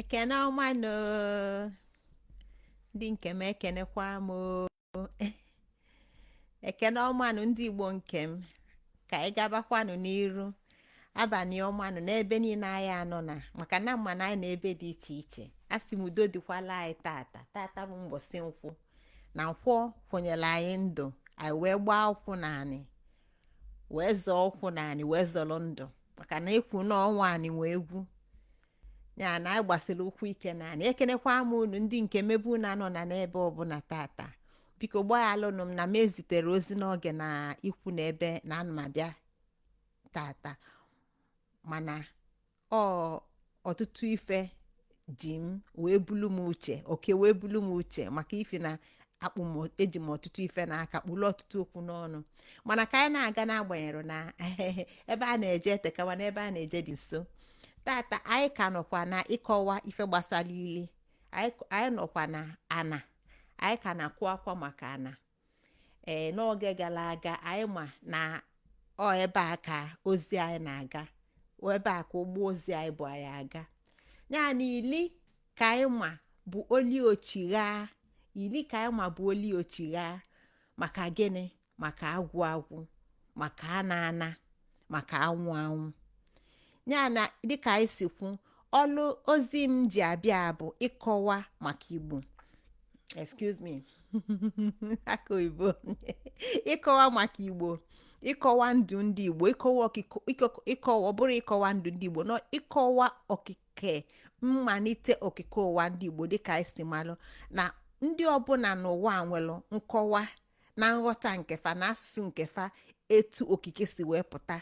Ekene ọma nụ ndị nke m, ekenekwa m o. Ekene ọma nụ ndị Igbo nke m, ka anyị gabakwanụ n'iru. Abalị ọma nụ n'ebe niile anyị anọ na maka na mma na anyị na ebe dị iche iche. A sị m udo dịkwala anyị tata. Tata bụ mbọsị nkwọ, na nkwọ kwụnyere anyị ndụ, anyị wee gbaa ụkwụ n'anị, wee zọọ ụkwụ n'anị, wee zọrọ ndụ, maka na ekwu na ọnwa anị nwee egwu ya na anyị gbasiri ụkwụ ike n'anị. Ekenekwa m unu ndị nke m ebe unu anọ na n'ebe ọbụla tata. Biko gbaghalụnụ m na m ezitere ozi n'oge na ikwu na ebe na ana m abịa tata, mana ọ ọtụtụ ife ji m wee bulu m uche oke, wee bulu m uche maka ife na akpụ m, eji m ọtụtụ ife n'aka, kpụrụ ọtụtụ okwu n'ọnụ. Mana ka anyị na-aga, n'agbanyeghị na ebe a na-eje etekawa na ebe a na-eje dị nso, tata anyị ka nọkwa na ịkọwa ife gbasara ili. Anyị nọkwa na ana, anyị ka na-akwụ akwa maka ana. Ee, n'oge gara aga anyị ma na ọ ebe a ka ozi anyị na-aga, ebe a ka ụgbọ ozi anyị bụ anyị aga. Ya na ili ka anyị ma bụ oli ochigha, ili ka anyị ma bụ oli ochigha. Maka gịnị? Maka agwụ agwụ, maka ana ana, maka anwụ anwụ. Ya na dịka anyị si kwu, ọlụ ozi m ji abịa bụ ịkọwa maka Igbo, excuse me, aka oyibo, ịkọwa maka Igbo, ịkọwa ndụ ndị Igbo, ịkọwa okike, ịkọwa, ọ bụrụ ịkọwa ndụ ndị Igbo nọ, ịkọwa okike, mmalite okike ụwa ndị Igbo. Dịka anyị si malụ na ndị ọbụla n'ụwa nwere nkọwa na nghọta nke fa na asụsụ nke fa etu okike si wee pụta.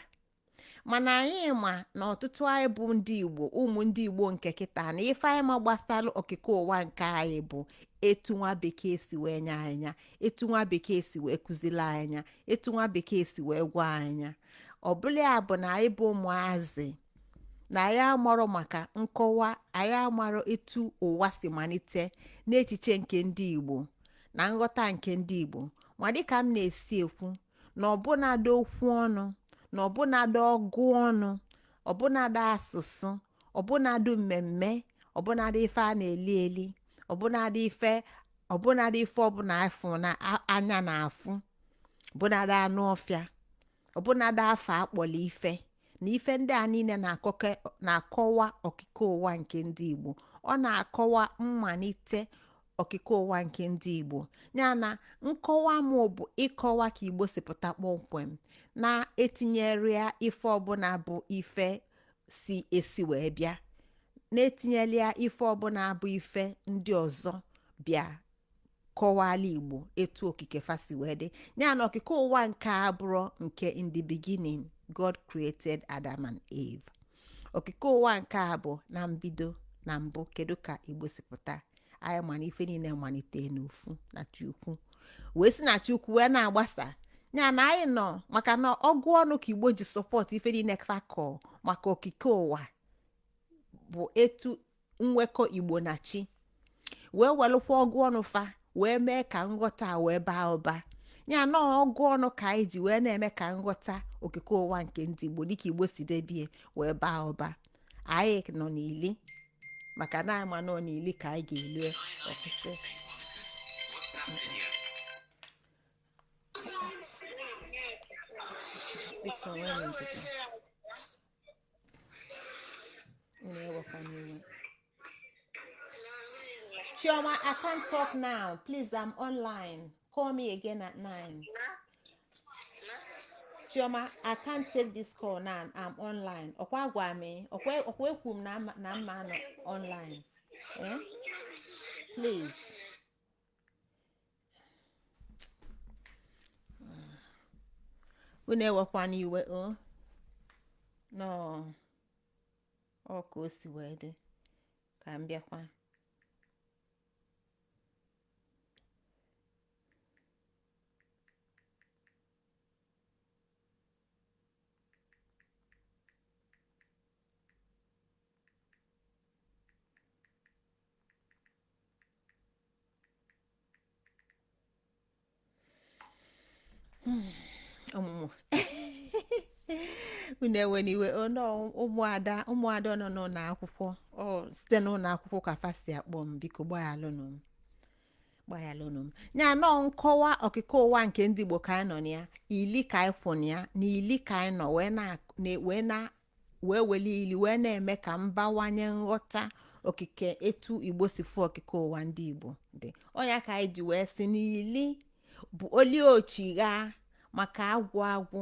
Mana anyị ma na ọtụtụ anyị bụ ndị Igbo, ụmụ ndị Igbo nke kịta, na ife anyị ma gbasara okike ụwa nke anyị bụ etu nwa bekee si wee nye anyị ya, etu nwa bekee si wee kụziri anyị ya, etu nwa bekee si wee gwa anyị ya. Ọ bụla ya bụ na anyị bụ ụmụazị na anyị amarọ maka nkọwa, anyị amarọ etu ụwa si malite n'echiche nke ndị Igbo na nghọta nke ndị Igbo. Ma dịka m na-esi ekwu na ọbụnadị okwu ọnụ, na ọbụnadị ọgụ ọnụ, ọbụnadị asụsụ, ọbụnadị mmemme, ọbụnadị ife a na-eli eli, ọbụnadị ife, ọbụnadị ife ọbụla afụ na anya na-afụ, ọbụnadị anụ ọfịa, ọbụnadị afa akpọrọ ife na ife ndị a niile na-akọwa okike ụwa nke ndị Igbo. Ọ na-akọwa mmalite okike ụwa nke ndị Igbo. Ya na nkọwa m bụ ịkọwa ka Igbo si pụta kpọmkwem, na-etinyere ya ife ọbụla bụ ife si esi wee bịa, na-etinyere ya ife ọbụla bụ ife ndị ọzọ bịa kọwala Igbo etu okike fa si wee dị. Ya na okike ụwa nke a bụrụ nke in the beginning God created Adam and Eve. Okike ụwa nke a bụ na mbido, na mbụ, kedu ka Igbo si pụta. Anyị ma na ife niile malite n'ofu na Chukwu, wee si na Chukwu wee na-agbasa. Ya na anyị nọ maka na ọgụ ọnụ ka Igbo ji support ife niile fakọ maka okike ụwa bụ etu nwekọ Igbo na chi, wee welụkwa ọgụ ọnụ fa wee mee ka nghọta wee baa ụba. Ya na ọgụ ọnụ ka anyị ji wee na-eme ka nghọta okike ụwa nke ndị Igbo dịka Igbo si debie wee baa ụba. Anyị nọ n'ili maka na anyị ma nọ n'ili ka anyị ga-elue ọkwụsị. Biko nwee ndidi, unu ewekwana iwe. Chioma, I can't talk now. Please, I'm online. Call me again at 9. Chioma, I can't take this call now. I'm online. Ọkwa gwa m, ọkwa ekwu m na mma nọ online. Eh? Please. Unu ewekwana iwe o. No. Ọ ka o si wee dị. Ka m bịakwa. Ọmụmụ. Unu ewe n'iwe. Ono ụmụada, ụmụada nọ n'ụlọ akwụkwọ, ọ site n'ụlọ akwụkwọ ka fa si akpọ m. Biko gbaghalụnụ m, gbaghalụnụ m. Ya nọọ nkọwa okike ụwa nke ndị Igbo ka anyị nọ na ya, ili ka anyị kwụ na ya, na ili ka anyị nọ wee na wee na wee wele ili wee na-eme ka mbawanye nghọta okike, etu Igbo si fụ okike ụwa ndị Igbo dị. Ọnya ka anyị ji wee sị n'ili bụ oli ochigha maka agwụ agwụ,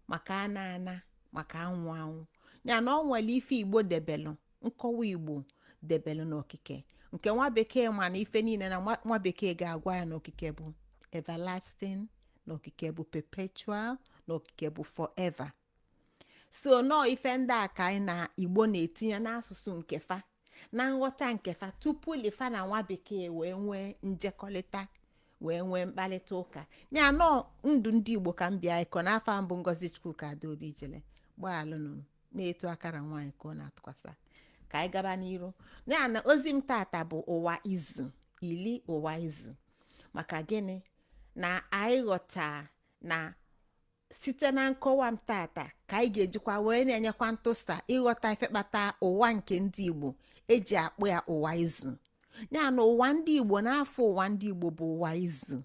maka ana ana, maka anwụ anwụ. Ya na ọ nwere ife Igbo debelụ, nkọwa Igbo debelụ n'okike nke nwa bekee. Ma na ife niile na nwa bekee ga-agwa ya n'okike bụ everlasting, na okike bụ perpetual, na okike bụ forever. So nọọ ife ndị a ka anyị na Igbo na-etinye n'asụsụ nke fa na nghọta nke fa tupu lifa na nwa bekee wee nwee njekọrịta, wee nwee mkparịta ụka. Ya nọọ ndụ ndị Igbo ka m bịa ịkọ n'afọ mbụ. Ngozi Chukwuka Adaobi Ijele, gbaalụnụ m na-eto akara nwaanyị ka ọ na-atụkwasị ka anyị gaba n'iru. Ya na ozi m tata bụ ụwa izu, ili ụwa izu. Maka gịnị na anyị ghọta na site na nkọwa m tata ka anyị ga-ejikwa wee na-enyekwa ntụsa ịghọta ife kpata ụwa nke ndị Igbo eji akpụ ya ụwa izu. Ya na ụwa ndị Igbo, n'afọ ụwa ndị Igbo bụ ụwa izu.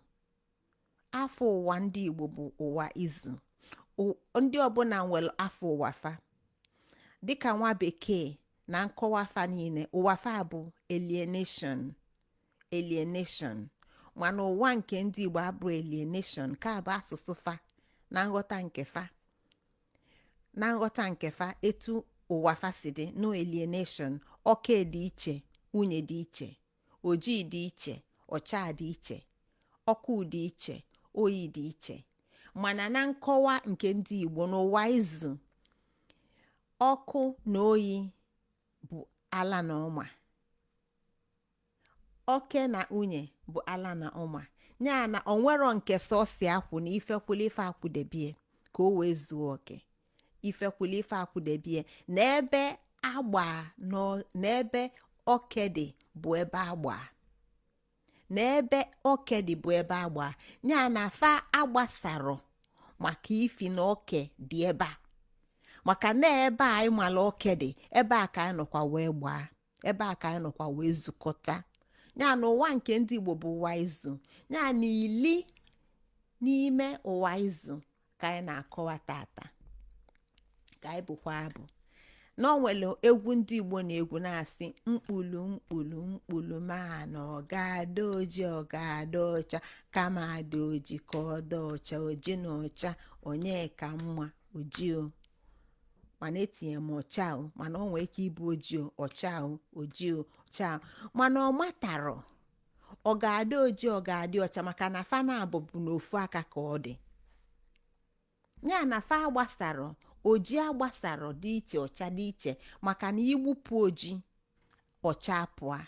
Afọ ụwa ndị Igbo bụ ụwa izu. Ndị ọbụla nwere afọ ụwa fa, dịka nwa bekee na nkọwa fa niile, ụwa fa bụ alienation, alienation. Mana ụwa nke ndị Igbo abụ alienation. Nke a bụ asụsụ fa na nghọta nke fa, na nghọta nke fa, etu ụwa fa si dị. No alienation. Oke dị iche, nwunye dị iche, ojii dị iche, ọcha dị iche, ọkụ dị iche, oyi dị iche. Mana na nkọwa nke ndị Igbo n'ụwa izu, ọkụ na oyi bụ ala na ọma, oke na nwunye bụ ala na ọma. Ya na onwero nke sọsi akwụ na ifekwula ife akwụdebie ka o wee zuo oke. Ifekwula ife akwụdebie na ebe agba na ebe oke dị bụ ebe agba, na ebe oke dị bụ ebe agba. Ya na fa agbasarọ maka ifi na oke dị ebe a, maka na ebe a anyị mara oke dị, ebe a ka anyị nọkwa wee gbaa, ebe a ka anyị nọkwa wee zukọta. Ya na ụwa nke ndị Igbo bụ ụwa izu. Ya na ili n'ime ụwa izu ka anyị na-akọwa tata. Ka anyị bụkwa abụ na ọ nwere egwu ndị Igbo na-egwu na-asị mkpulu mkpulu mkpulu, ma na ọ ga-ada oji, ọ ga-ada ọcha, kama ada oji ka ọ dị ọcha. Oji na ọcha, onye ka mma? Oji o. Mana etinye m ọcha o, mana ọ nwee ike ịbụ oji o, ọcha o, oji o, ọcha o. Mana ọ matarọ ọ ga-adị oji, ọ ga-adị ọcha, maka na fa na-abụ bụ n'ofu aka ka ọ dị. Ya na fa agbasarọ, oji agbasarọ dị iche, ọcha dị iche, maka na igbupụ oji, ọcha apụa;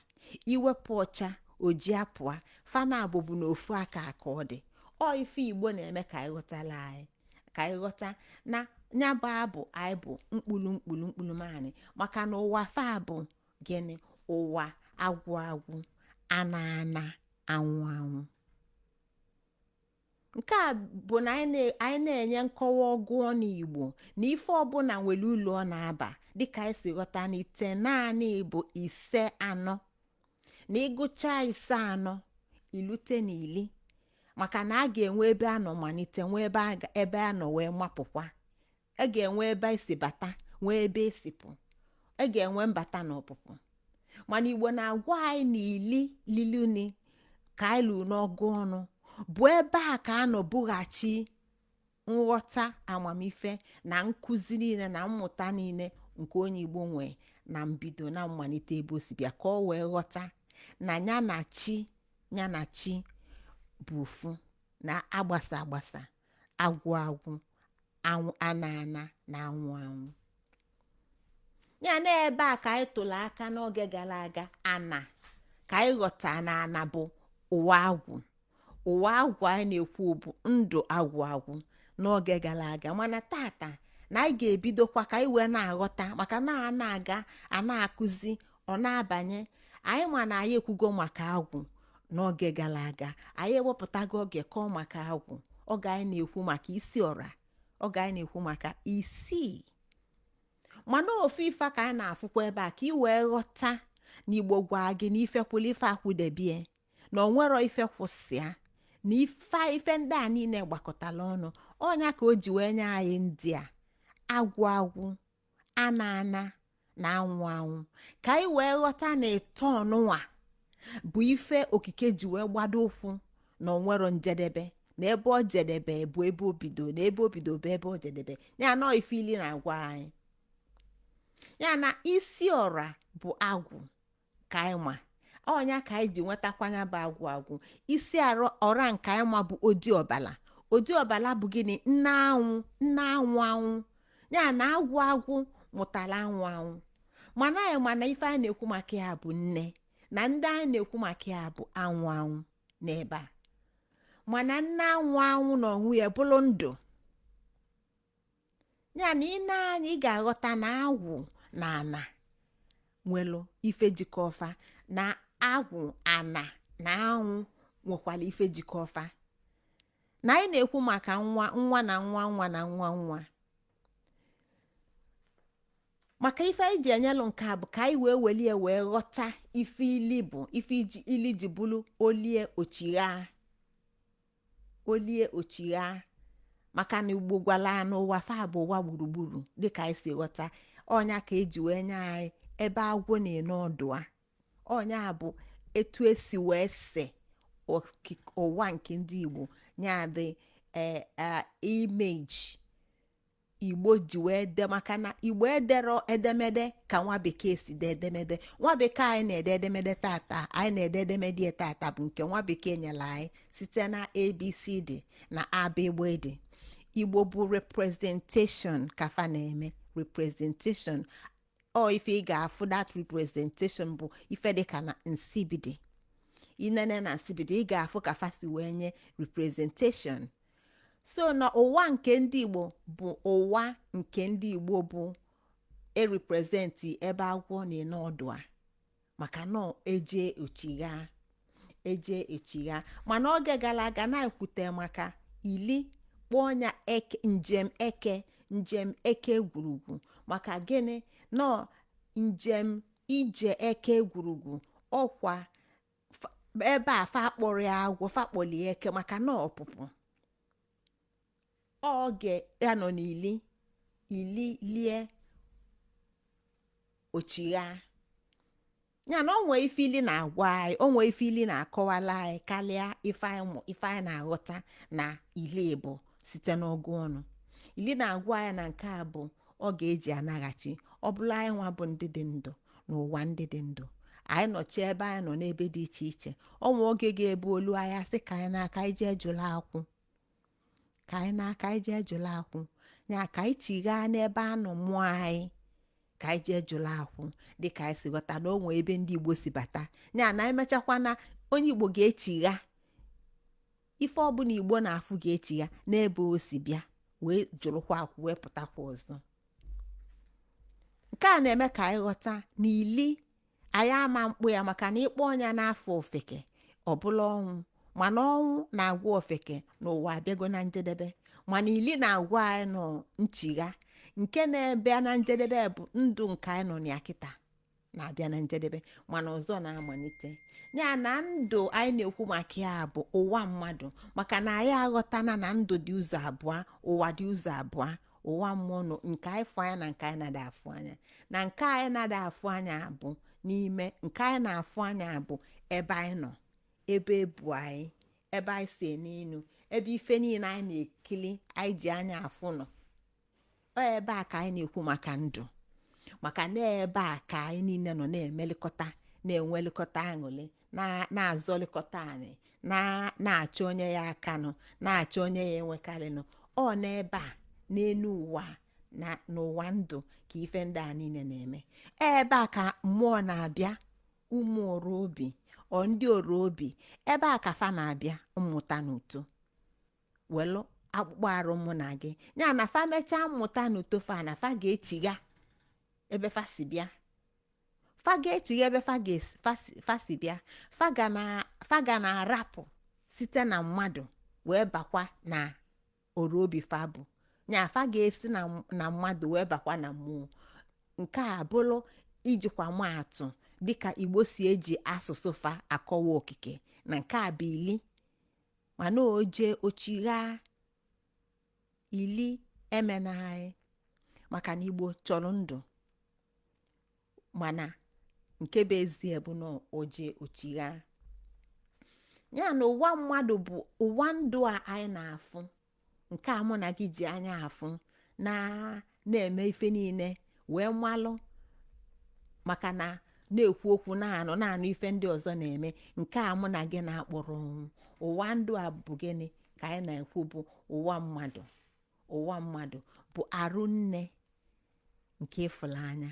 iwepụ ọcha, oji apụa. Fa na-abụ bụ n'ofu aka ka ọ dị. Ọ ife Igbo na-eme ka anyị ghọtala anyị, ka anyị ghọta na ya bụ abụ anyị bụ mkpulu mkpulu mkpulu manị, maka na ụwa fa bụ gịnị? Ụwa agwụ agwụ, ana ana, anwụ anwụ. Nke a bụ na anyị na-enye nkọwa ọgụ ọnụ Igbo na ife ọbụla nwere ụlọ ọ na-aba, dịka anyị si ghọta na ite naanị bụ ise anọ, na ịgụcha ise anọ ilute na ili, maka na a ga-enwe ebe a nọ malite, nwee ebe a nọ wee mapụkwa. A ga-enwe ebe esi bata, nwee ebe esi pụ. A ga-enwe mbata na ọpụpụ. Mana Igbo na-agwa anyị na ili liluni ka anyị lụ n'ọgụ ọnụ bụ ebe a ka a nọ bughachi nghọta, amamife na nkụzi niile na mmụta niile nke onye Igbo nwee na mbido na mmalite, ebe o si bịa, ka ọ wee ghọta na ya na chi, ya na chi bụ ofu, na agbasa agbasa, agwụ agwụ, anwụ ana ana na anwụ anwụ. Ya na ebe a ka anyị tụrụ aka n'oge gara aga, ana ka anyị ghọta na ana bụ ụwa agwụ. Ụwa agwụ anyị na-ekwu bụ ndụ agwụ agwụ n'oge gara aga. Mana tata na anyị ga-ebidokwa ka anyị wee na-aghọta, maka na a na-aga, a na-akụzi, ọ na-abanye anyị. Ma na anyị ekwugo maka agwụ n'oge gara aga, anyị ewepụtago oge kọọ maka agwụ, oge anyị na-ekwu maka isi ọra, oge anyị na-ekwu maka isii. Mana ofu ife ka anyị na-afụkwa ebe a, ka ị wee ghọta na Igbo gwa gị na ife kwụla ife akwụdebie, na onwero ife kwụsịa, na ife ife ndị a niile gbakọtala ọnụ. Ọnya ka o ji wee nye anyị ndị a: agwụ agwụ, ana ana na anwụ anwụ, ka anyị wee ghọta na ịtọ ọnụnwa bụ ife okike ji wee gbado ụkwụ na onwero njedebe, na ebe ọ jedebe bụ ebe o bido, na ebe o bido bụ ebe o jedebe. Ya nọ ife ili na-agwa anyị ya na isi ọra bụ agwụ ka anyị ma. Ọnya ka anyị ji nwetakwanya bụ agwụ agwụ. Isi ọra nke anyị ma bụ odi ọbala. Odi ọbala bụ gịnị? Nne anwụ, nne anwụ anwụ. Ya na agwụ agwụ mụtara anwụ anwụ. Mana anyị ma na ife anyị na-ekwu maka ya bụ nne, na ndị anyị na-ekwu maka ya bụ anwụ anwụ n'ebe a. Mana nne anwụ anwụ na onwe ya bụrụ ndụ. Ya na ị na-anya, ị ga-aghọta na agwụ na ana nwelu ife jikọ ọfa, na agwụ, ana na anwụ nwekwara ife jikọ ọfa, na anyị na-ekwu maka nwa nwa na nwa nwa na nwa nwa. Maka ife anyị ji enyelụ nke a bụ ka anyị wee welie wee ghọta ife ili bụ ife iji ili ji bụrụ olie ochigha, olie ochigha. Maka na Igbo gwara n'ụwa fa bụ ụwa gburugburu, dịka anyị si ghọta. Ọnya ka eji wee nye anyị ebe agwọ na-ene ọdụ a. Ọnya bụ etu esi wee se ụwa nke ndị Igbo nya dị image Igbo ji wee dee, maka na Igbo edero edemede ka nwa bekee si dee edemede. Nwa bekee anyị na-ede edemede tata, anyị na-ede edemede ya tata bụ nke nwa bekee nyere anyị site na ABCD na abịgbd. Igbo bụ representation ka fa na-eme representation. Ọ ife ị ga-afụ, that representation bụ ife dịka na nsibidi. Inene na nsibidi, ị ga-afụ ka fa si wee nye representation. So na ụwa nke ndị Igbo bụ ụwa nke ndị Igbo bụ erepresent ebe agwọ na-ene ọdụ a, maka na eje ochigha, eje echigha. Mana oge gara aga na-ekwute maka ili, kpọọ ya eke, njem eke, njem eke egwurugwu. Maka gịnị? Nọ njem ije eke egwurugwu ọkwa ebe a fa kpọrọ ya agwọ, fa kpọrọ ya eke, maka na ọpụpụ oge ya nọ n'ili, ili lie ochigha. Ya na o nwee ife ili na-agwa anyị, o nwee ife ili na-akọwala anyị karịa ife anyị mụ, ife anyị na-aghọta na ili bụ site n'ọgụ ọnụ. Ili na-agwa anyị na nke a bụ ọ ga-eji anaghachi. Ọ bụla anyị nwa bụ ndị dị ndụ n'ụwa, ndị dị ndụ, anyị nọchi ebe anyị nọ n'ebe dị iche iche, ọnwa oge ga-ebu olu anyị asị ka anyị n'aka anyị jee jụla akwụ, ka anyị n'aka anyị jee jụla akwụ ya, ka anyị chighaa n'ebe a nọ mụọ anyị, ka anyị jee jụla akwụ, dịka anyị si ghọta na o nwee ebe ndị Igbo si bata. Ya na emechakwa na onye Igbo ga-echigha, ife ọbụla Igbo na-afụ ga-echigha n'ebe o si bịa, wee jụrụkwa akwụ, wee pụtakwa ọzọ. Nke a na-eme ka anyị ghọta na ili anyị ama mkpụ ya, maka na ịkpọ ọnya n'afọ ofeke ọbụla ọnwụ. Mana ọnwụ na-agwa ofeke n'ụwa abịago na njedebe, mana ili na-agwa anyị nọ nchigha nke na-ebịa na njedebe bụ ndụ nke anyị nọ na ya kịta na-abịa na njedebe, mana ọzọ na-amalite. Ya na ndụ anyị na-ekwu maka ya bụ ụwa mmadụ, maka na anyị aghọtana na ndụ dị ụzọ abụọ, ụwa dị ụzọ abụọ: ụwa mmụọ nọ nke anyị fụ anya na nke anyị na-ada afụ anya. Na nke anyị na-ada afụ anya bụ n'ime, nke anyị na-afụ anya bụ ebe anyị nọ, ebe ebu anyị, ebe anyị si n'elu, ebe ife niile anyị na-ekili, anyị ji anya afụ nọ. Ọ ebe a ka anyị na-ekwu maka ndụ, maka na ebe a ka anyị niile nọ na-emelikọta, na-enwelikọta aṅụrị, na-azọlikọta anyị, na-achọ onye ya akanụ, na-achọ onye ya enwekarịnụ. Ọ n'ebe a, n'elu ụwa na n'ụwa ndụ, ka ife ndị a niile na-eme. Ebe a ka mmụọ na-abịa, ụmụ ọrụ obi, ọ ndị ọrụ obi, ebe a ka fa na-abịa mmụta na uto, welu akpụkpọ arụ mụ na gị. Ya na fa mechaa mmụta na uto fa, na fa ga-echigha ebe fa si bịa, fa ga-echigha ebe fa si bịa. Fa ga na-arapụ site na mmadụ wee bakwa na ọrụ obi fa bụ ya. Fa ga-esi na mmadụ wee bakwa na mmụọ. Nke a bụrụ ijikwa maatụ dịka Igbo si eji asụsụ fa akọwa okike, na nke a bụ ili, mana oje ochigha ili emena anyị, maka na Igbo chọrọ ndụ. Mana nke bụ ezie bụ na oje ochigha ya na ụwa mmadụ bụ ụwa ndụ a anyị na-afụ, nke a mụ na gị ji anya afụ na na-eme ife niile wee malụ, maka na na-ekwu okwu, na-anụ na-anụ ife ndị ọzọ na-eme. Nke a mụ na gị na-akpọrọ ọnwụ, ụwa ndụ a bụ gịnị ka anyị na-ekwu? Bụ ụwa mmadụ. Ụwa mmadụ bụ arụ nne nke ịfụlanya,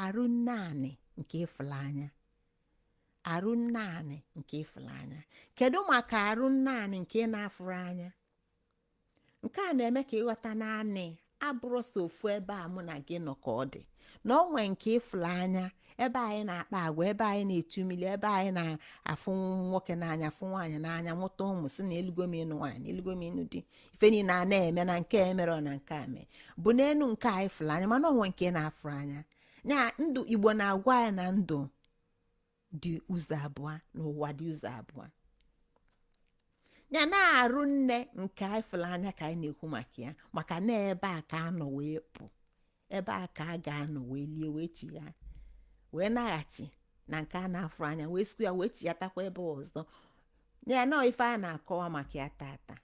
arụ nne anị nke ịfụlanya, arụ nne anị nke ịfụlanya. Kedu maka arụ nne anị nke ị na-afụrụ anya? Nke a na-eme ka ịghọta na anị abụrụ so ofu ebe a mụ na gị nọ ka ọ dị, na ọ nwee nke ịfụlanya, ebe anyị na-akpa agwa, ebe anyị na-echu mmiri, ebe anyị na-afụ nwoke n'anya, afụ nwaanyị n'anya, mụta ụmụ, si na elugo m ịnụ nwaanyị, elugo m ịnụ di, ife niile a na-eme na nke emere na nke a mee bụ n'elu nke anyị fụrụ anya. Mana onwe nke na-afụrụ anya ya, ndụ Igbo na-agwa anyị na ndụ dị ụzọ abụọ, na ụwa dị ụzọ abụọ. Ya na-arụ nne nke anyị fụrụ anya ka anyị na-ekwu maka ya, maka na ebe a ka anọ wee pụ, ebe a ka a ga-anọ wee lie, wee chigha, wee naghachi na nke a na-afụrụ anya, wee sikwa ya wee chigatakwa ebe ọzọ. Ya na ife a na-akọwa maka ya tata,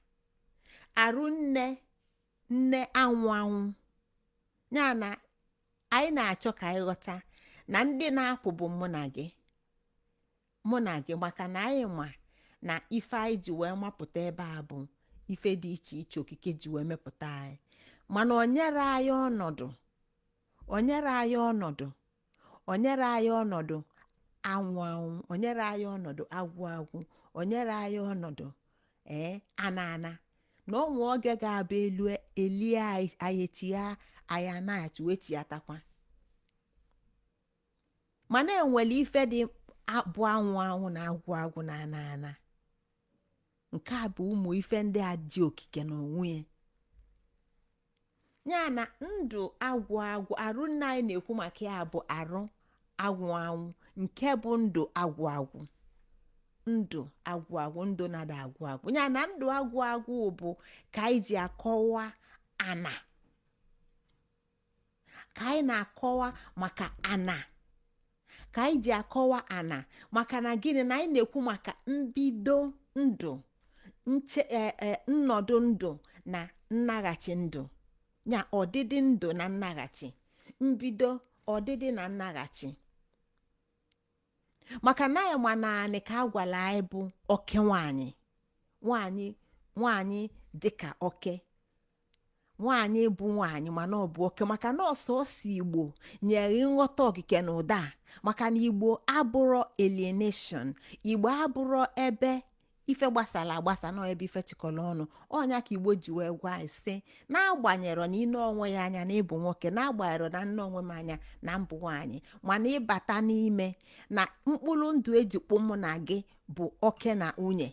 arụ nne nne anwụ anwụ, ya na anyị na-achọ ka anyị ghọta na ndị na-apụ bụ mụ na gị, mụ na gị, maka na anyị ma na ife anyị ji wee mapụta ebe a bụ ife dị iche iche okike ji wee mepụta anyị. Mana o nyere anyị ọnọdụ, o nyere anyị ọnọdụ, o nyere anyị ọnọdụ anwụ anwụ, o nyere anyị ọnọdụ agwụ agwụ, o nyere anyị ọnọdụ ee ana ana, na onwe oge ga-abụ elu elie anyị, anyị echigha, anyị anaghachi wee chiatakwa. Mana enwere ife dị abụ anwụ anwụ na agwụ agwụ na ana ana. Nke a bụ ụmụ ife ndị a ji okike na onwe ya. Ya na ndụ agwụ agwụ, arụ nna anyị na-ekwu maka ya bụ arụ agwụ anwụ, nke bụ ndụ agwụ agwụ, ndụ agwụ agwụ, ndụ nada agwụ agwụ. Ya na ndụ agwụ agwụ bụ ka anyị ji akọwa ana, ka anyị na-akọwa maka ana, ka anyị ji akọwa ana, maka na gịnị? Na anyị na-ekwu maka mbido ndụ, nche nnọdụ ndụ na nnaghachi ndụ, ya ọdịdị ndụ na nnaghachi, mbido, ọdịdị na nnaghachi. Maka na anyị ma naanị ka a gwara anyị bụ oke nwanyị, nwanyị, nwanyị dịka oke nwanyị bụ nwanyị, mana ọ bụ oke, maka na ọsọsọ Igbo nyere nghọta okike na ụda a. Maka na Igbo abụrọ alienation, Igbo abụrọ ebe ife gbasara agbasa na ebe ife chịkọrọ ọnụ. Ọnya ka Igbo ji wee gwa anyị sị, n'agbanyerọ na ine onwe ya anya na ịbụ nwoke, n'agbanyerọ na nne onwe m anya na mbụ nwaanyị, mana ịbata n'ime na mkpụrụ ndụ eji kpụ mụ na gị bụ oke na nwunye.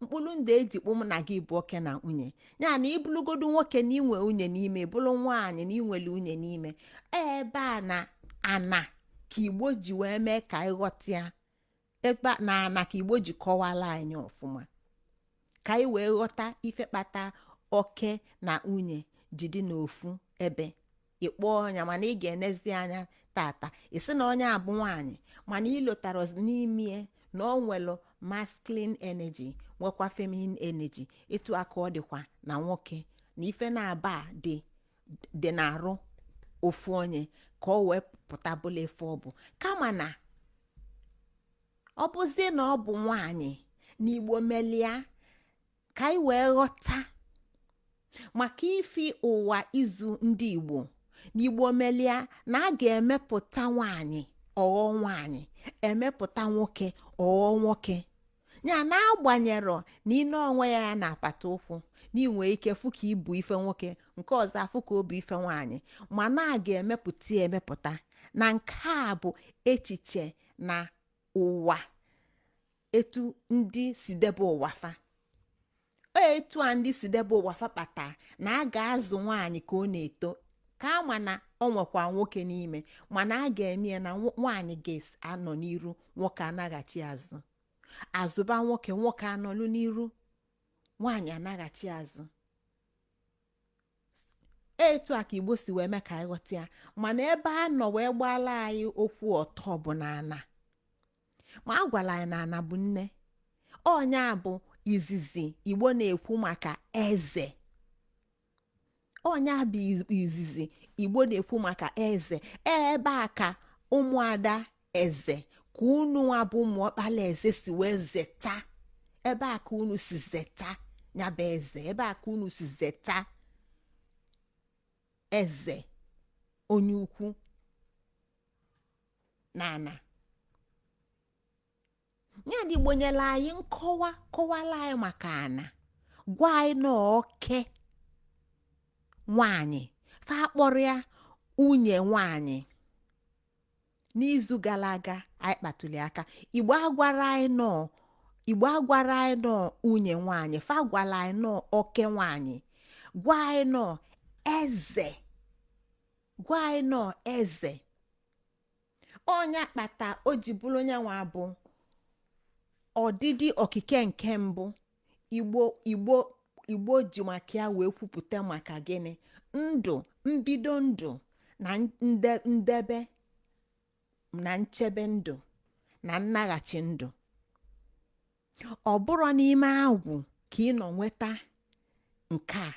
Mkpụrụ ndụ eji kpụ mụ na gị bụ oke na nwunye. Ya na ịbụlụgodu nwoke na inwe nwunye n'ime, bụrụ nwaanyị na inwere nwunye n'ime, ebe a na ana ka Igbo ji wee mee ka anyị ghọta ya. Ebe a na ana ka Igbo ji kọwara anyị ọfụma ka anyị wee ghọta ife kpata oke na nwunye ji dị n'ofu ebe. Ịkpọọ ọnya, mana ị ga-enezi anya tata, isi na onye abụ nwaanyị, mana ịlotara n'ime na ọ nwere masculine energy, nwekwa feminine energy. Etu aka ọ dịkwa na nwoke na ife na-aba dị dị na-arụ ofu onye ka ọ wee pụta bụla ife ọ bụ. Kama na ọ bụzie na ọ bụ nwaanyị na Igbo melia ka anyị wee ghọta maka ifi ụwa izu ndị Igbo na Igbo melia na a ga-emepụta nwaanyị ọghọ nwaanyị, emepụta nwoke ọghọ nwoke. Ya na-agbanyerọ na ine onwe ya na-apata ụkwụ na inwe ike fụ ka ibu ife nwoke, nke ọzọ afụ ka o bụ ife nwaanyị, mana a ga-emepụta ya emepụta. Na nke a bụ echiche na ụwa etu ndị si debe ụwa fa, etu a ndị si debe ụwa fa kpata na a ga-azụ nwaanyị ka ọ na-eto, ka ama na O nwekwa nwoke n'ime, mana a ga-eme ya na nwaanyị ga-anọ n'iru, nwoke anaghachi azụ. Azụba nwoke, nwoke anọlụ n'iru, nwaanyị anaghachi azụ. Etu a ka Igbo si wee mee ka anyị ghọta ya. Mana ebe a nọ wee gbaala anyị okwu ọtọ bụ na ana, ma a gwara anyị na ana bụ nne. Ọnya bụ izizi Igbo na-ekwu maka eze. Ọnya bụ izizi Igbo na-ekwu maka eze. Ebe a ka ụmụada eze, ka unu nwa bụ ụmụ ọkpala eze si wee zeta. Ebe a ka unu si zeta ya bụ eze. Ebe a ka unu si zeta eze onye ukwu na ana ya. Dị Igbo nyere anyị nkọwa, kọwala anyị maka ana, gwa anyị na oke nwanyị fa kpọrọ ya nwunye nwanyị. N'izu gara aga anyị kpatụli aka. Igbo agwara anyị nọ, Igbo agwara anyị nọ nwunye nwanyị. Fa gwara anyị nọ oke nwanyị, gwa anyị nọ eze, gwa anyị nọ eze. Ọnya kpata o ji bụrụ onye nwa bụ ọdịdị okike nke mbụ Igbo ji maka ya wee kwupụta maka gịnị? Ndụ, mbido ndụ na ndebe na nchebe ndụ na nnaghachi ndụ. Ọ bụrụ n'ime agwụ ka ị nọ nweta nke a,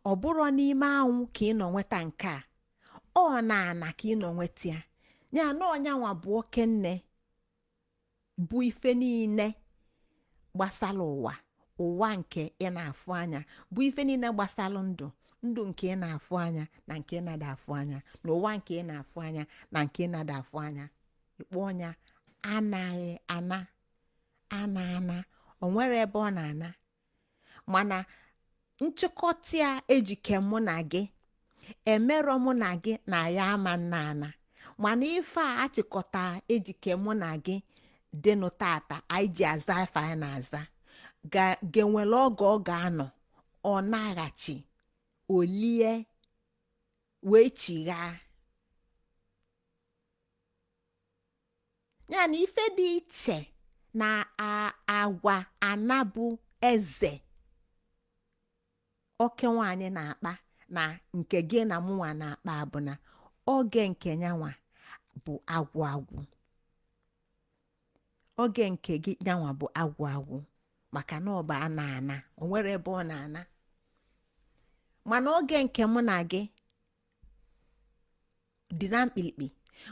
ọ bụrụ n'ime anwụ ka ị nọ nweta nke a, ọ na ana ka ị nọ nweta ya. Ya na ọnyanwa bụ oke nne, bụ ife niile gbasara ụwa, ụwa nke ị na-afụ anya, bụ ife niile gbasara ndụ, ndụ nke ị na-afụ anya na nke ị na-ada afụ anya, na ụwa nke ị na-afụ anya na nke ị na-ada afụ anya. Ịkpọ ọnya anaghị ana ana ana, o nwere ebe ọ na-ana. Mana nchịkọta ya ejike mụ na gị emerọ, mụ na gị na ya ama nna ana. Mana ife a achịkọta ejike mụ na gị dịnụ tata anyị ji aza ife anyị na-aza ga-enwere oge ọ ga-anọ, ọ naghachi olie wee chighaa ya. Na ife dị iche na agwa ana bụ eze oke nwaanyị na-akpa na nke gị na mụnwa na-akpa bụ na oge nke nyanwa bụ agwụ agwụ, oge nke gị nyanwa bụ agwụ agwụ, maka na ọ bụ ana ana, o nwere ebe ọ na-ana. Mana oge nke mụ na gị dị na mkpirikpi,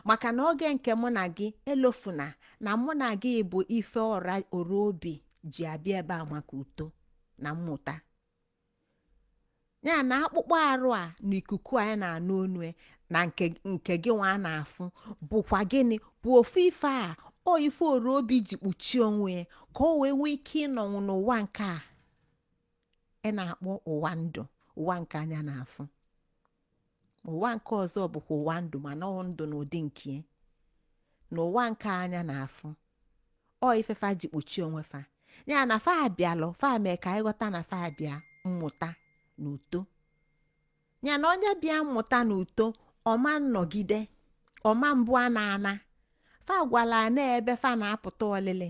maka na oge nke mụ na gị elofuna na mụ na gị bụ ife ọra oro obi ji abịa ebe a maka uto na mmụta ya, na akpụkpọ arụ a na ikuku anyị na-anụ onu na nke gị nwa a na-afụ bụkwa gịnị? Bụ ofu ife a, ọ ife oro obi ji kpuchie onwe ya ka o wee nwee ike ịnọnwụ n'ụwa nke a ị na-akpọ ụwa ndụ, ụwa nke anya na-afụ. Ụwa nke ọzọ bụkwa ụwa ndụ, mana ọ ndụ n'ụdị nke ya. Na ụwa nke anya na-afụ, ọ ifefa ji kpuchie onwe fa ya na fa abịalụ, fa mee ka anyị ghọta na fa abịa mmụta na uto ya. Na onye bịa mmụta na uto, ọma nnọgide ọma mbụ a na-ana. Fa gwara na ebe fa na-apụta ọlịlị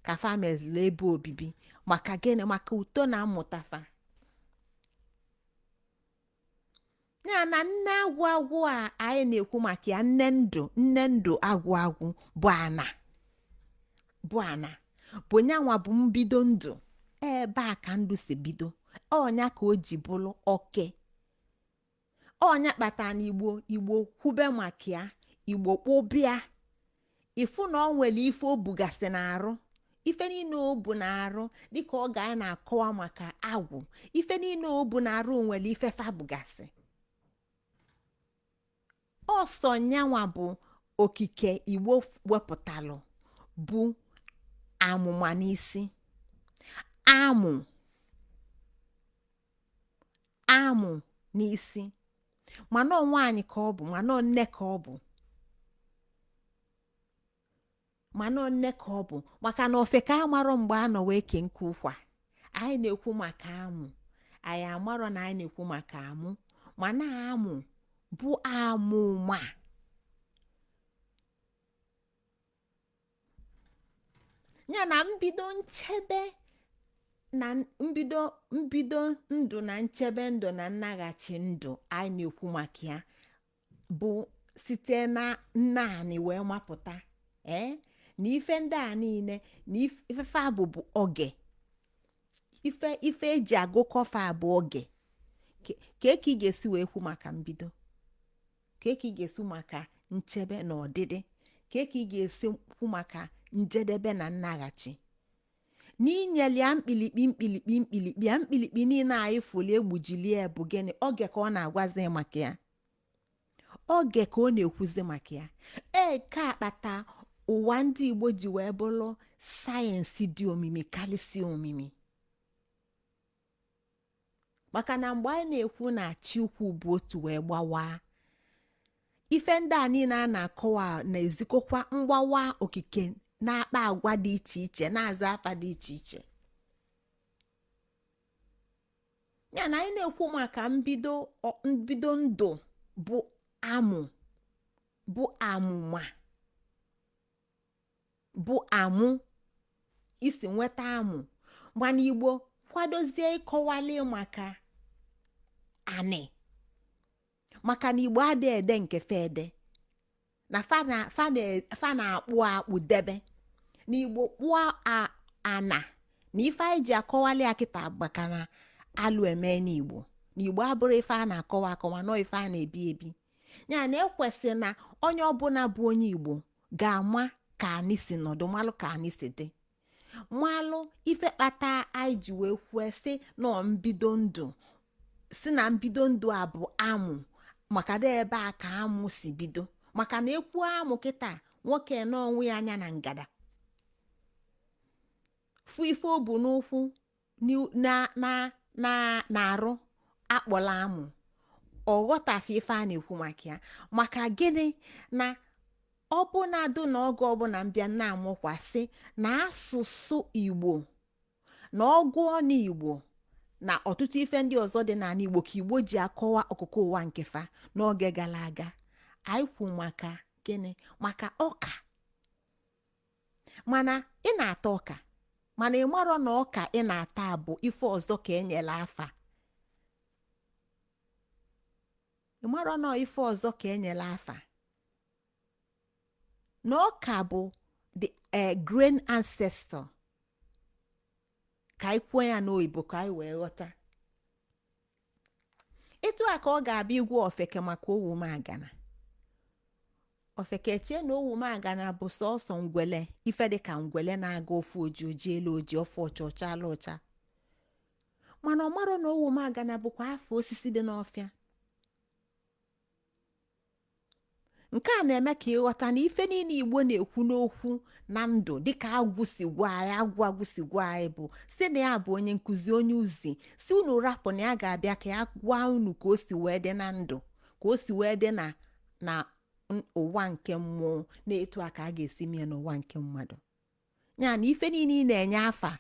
ka fa meziri ebe obibi. Maka gịnị? Maka uto na mmụta fa. Ya na nne agwụ agwụ a anyị na-ekwu maka ya, nne ndụ, nne ndụ agwụ agwụ bụ ana, bụ ana bụ nyanwa bụ mbido ndụ. Ebe a ka ndụ si bido. Ọnya ka o ji bụrụ oke ọnya kpata na Igbo kwube maka ya, Igbo kpụbịa ịfụ na ọ nwere ife o bugasị n'arụ, ife niile o bu n'arụ, dịka ọ ga anyị na-akọwa maka agwụ. Ife niile o bu n'arụ nwere ife fa bugasị. Ọsọ nyanwa bụ okike Igbo wepụtalụ bụ amụma n'isi amụ amụ n'isi, mana ọ nwaanyị ka ọ bụ, mana ọ nne ka ọ bụ, mana ọ nne ka ọ bụ, maka na ofe ka amarọ mgbe a nọ wee kee nke ụkwa. Anyị na-ekwu maka amụ, anyị amarọ na anyị na-ekwu maka amụ, mana amụ Bụ amụma. Ya na mbido nchebe na mbido ndụ na nchebe ndụ na nnaghachi ndụ anyị na-ekwu maka ya bụ site na nnaanị wee mapụta. Ee, na ife ndị a niile na ifefe abụ bụ oge, ife eji agụkọfa bụ oge. Ka ị ga-esi wee kwu maka mbido, ka ị ga-esi maka nchebe na ọdịdị, ka ị ga-esi kwu maka njedebe na nnaghachi, n'inyeli ya mkpilikpi mkpilikpi mkpilikpi ya mkpilikpi niile anyị fụli egbujilie bụ gịnị? Oge ka ọ na-agwazi maka ya, oge ka ọ na-ekwuzi maka ya. Ee, ka akpata ụwa ndị Igbo ji wee bụrụ sayensị dị omimi karịsịa omimi, maka na mgbe anyị na-ekwu na chi ukwu bụ otu wee gbawaa, ife ndị a niile a na-akọwa na-ezikọkwa mgbawa okike na-akpa agwa dị iche iche, na-aza afa dị iche iche. Ya na anyị na-ekwu maka mbido ndụ bụ amụ, bụ amụma, bụ amụ isi nweta amụ. Mana Igbo kwadozie ịkọwali maka anị, maka na Igbo adịghị ede nke fa ede, na fa na-akpụ akpụ debe na Igbo kpụọ ana. Na ife anyị ji akọwali ya kịta maka na alụ eme n'Igbo, na Igbo abụrụ ife a na-akọwa akọwa, nọ ife a na-ebi ebi. Ya na ekwesị na onye ọbụla bụ onye Igbo ga-ama ka anyị si nọdụ, malụ ka anyị si dị, malụ ife kpata anyị ji wee kwuo sị nọ mbido ndụ, si na mbido ndụ a bụ amụ, maka na ebe a ka amụ si bido. Maka na ekwu amụ kịta, nwoke n'onwe ya anya na ngada fụ ife o bu n'ụkwụ na na na na-arụ akpọla amụ, ọ ghọtafe ife a na-ekwu maka ya. Maka gịnị? Na ọbụnadụ na oge ọbụla mbịa na-amụkwasị na asụsụ Igbo na ọgụ ọnụ Igbo na ọtụtụ ife ndị ọzọ dị n'ala Igbo ka Igbo ji akọwa ọkụkọ ụwa nke fa n'oge gara aga, anyị kwu maka gịnị? Maka ọka. Mana ị na-ata ọka, mana ị marọ na ọka ị na-ata bụ ife ọzọ ka enyela afa. Ị marọ na ife ọzọ ka enyela afa, na ọka bụ the grain ancestor, ka anyị kwuo ya n'oyibo ka anyị wee ghọta. Etu a ka ọ ga-abịa igwe ofeke maka owumagana. Ofeke chee na owumagana bụ sọsọ ngwele, ife dịka ngwele na-aga ofu oji, oji elu oji, ofu ọcha, ọcha ala ọcha, mana ọ marọ na owumagana bụkwa afọ osisi dị n'ọfịa. Nke a na-eme ka ịghọta na ife niile Igbo na-ekwu n'okwu na ndụ, dịka agwụ si gwa anyị, agwụ si gwa anyị bụ si na ya bụ onye nkụzi, onye uzi, si unu rapụ na ya ga-abịa ka ya gwa unu ka o si wee dị na ndụ, ka o si wee dị na ụwa nke mmụọ, na etu a ka a ga-esi mee n'ụwa nke mmadụ. Ya na ife niile ị na-enye afa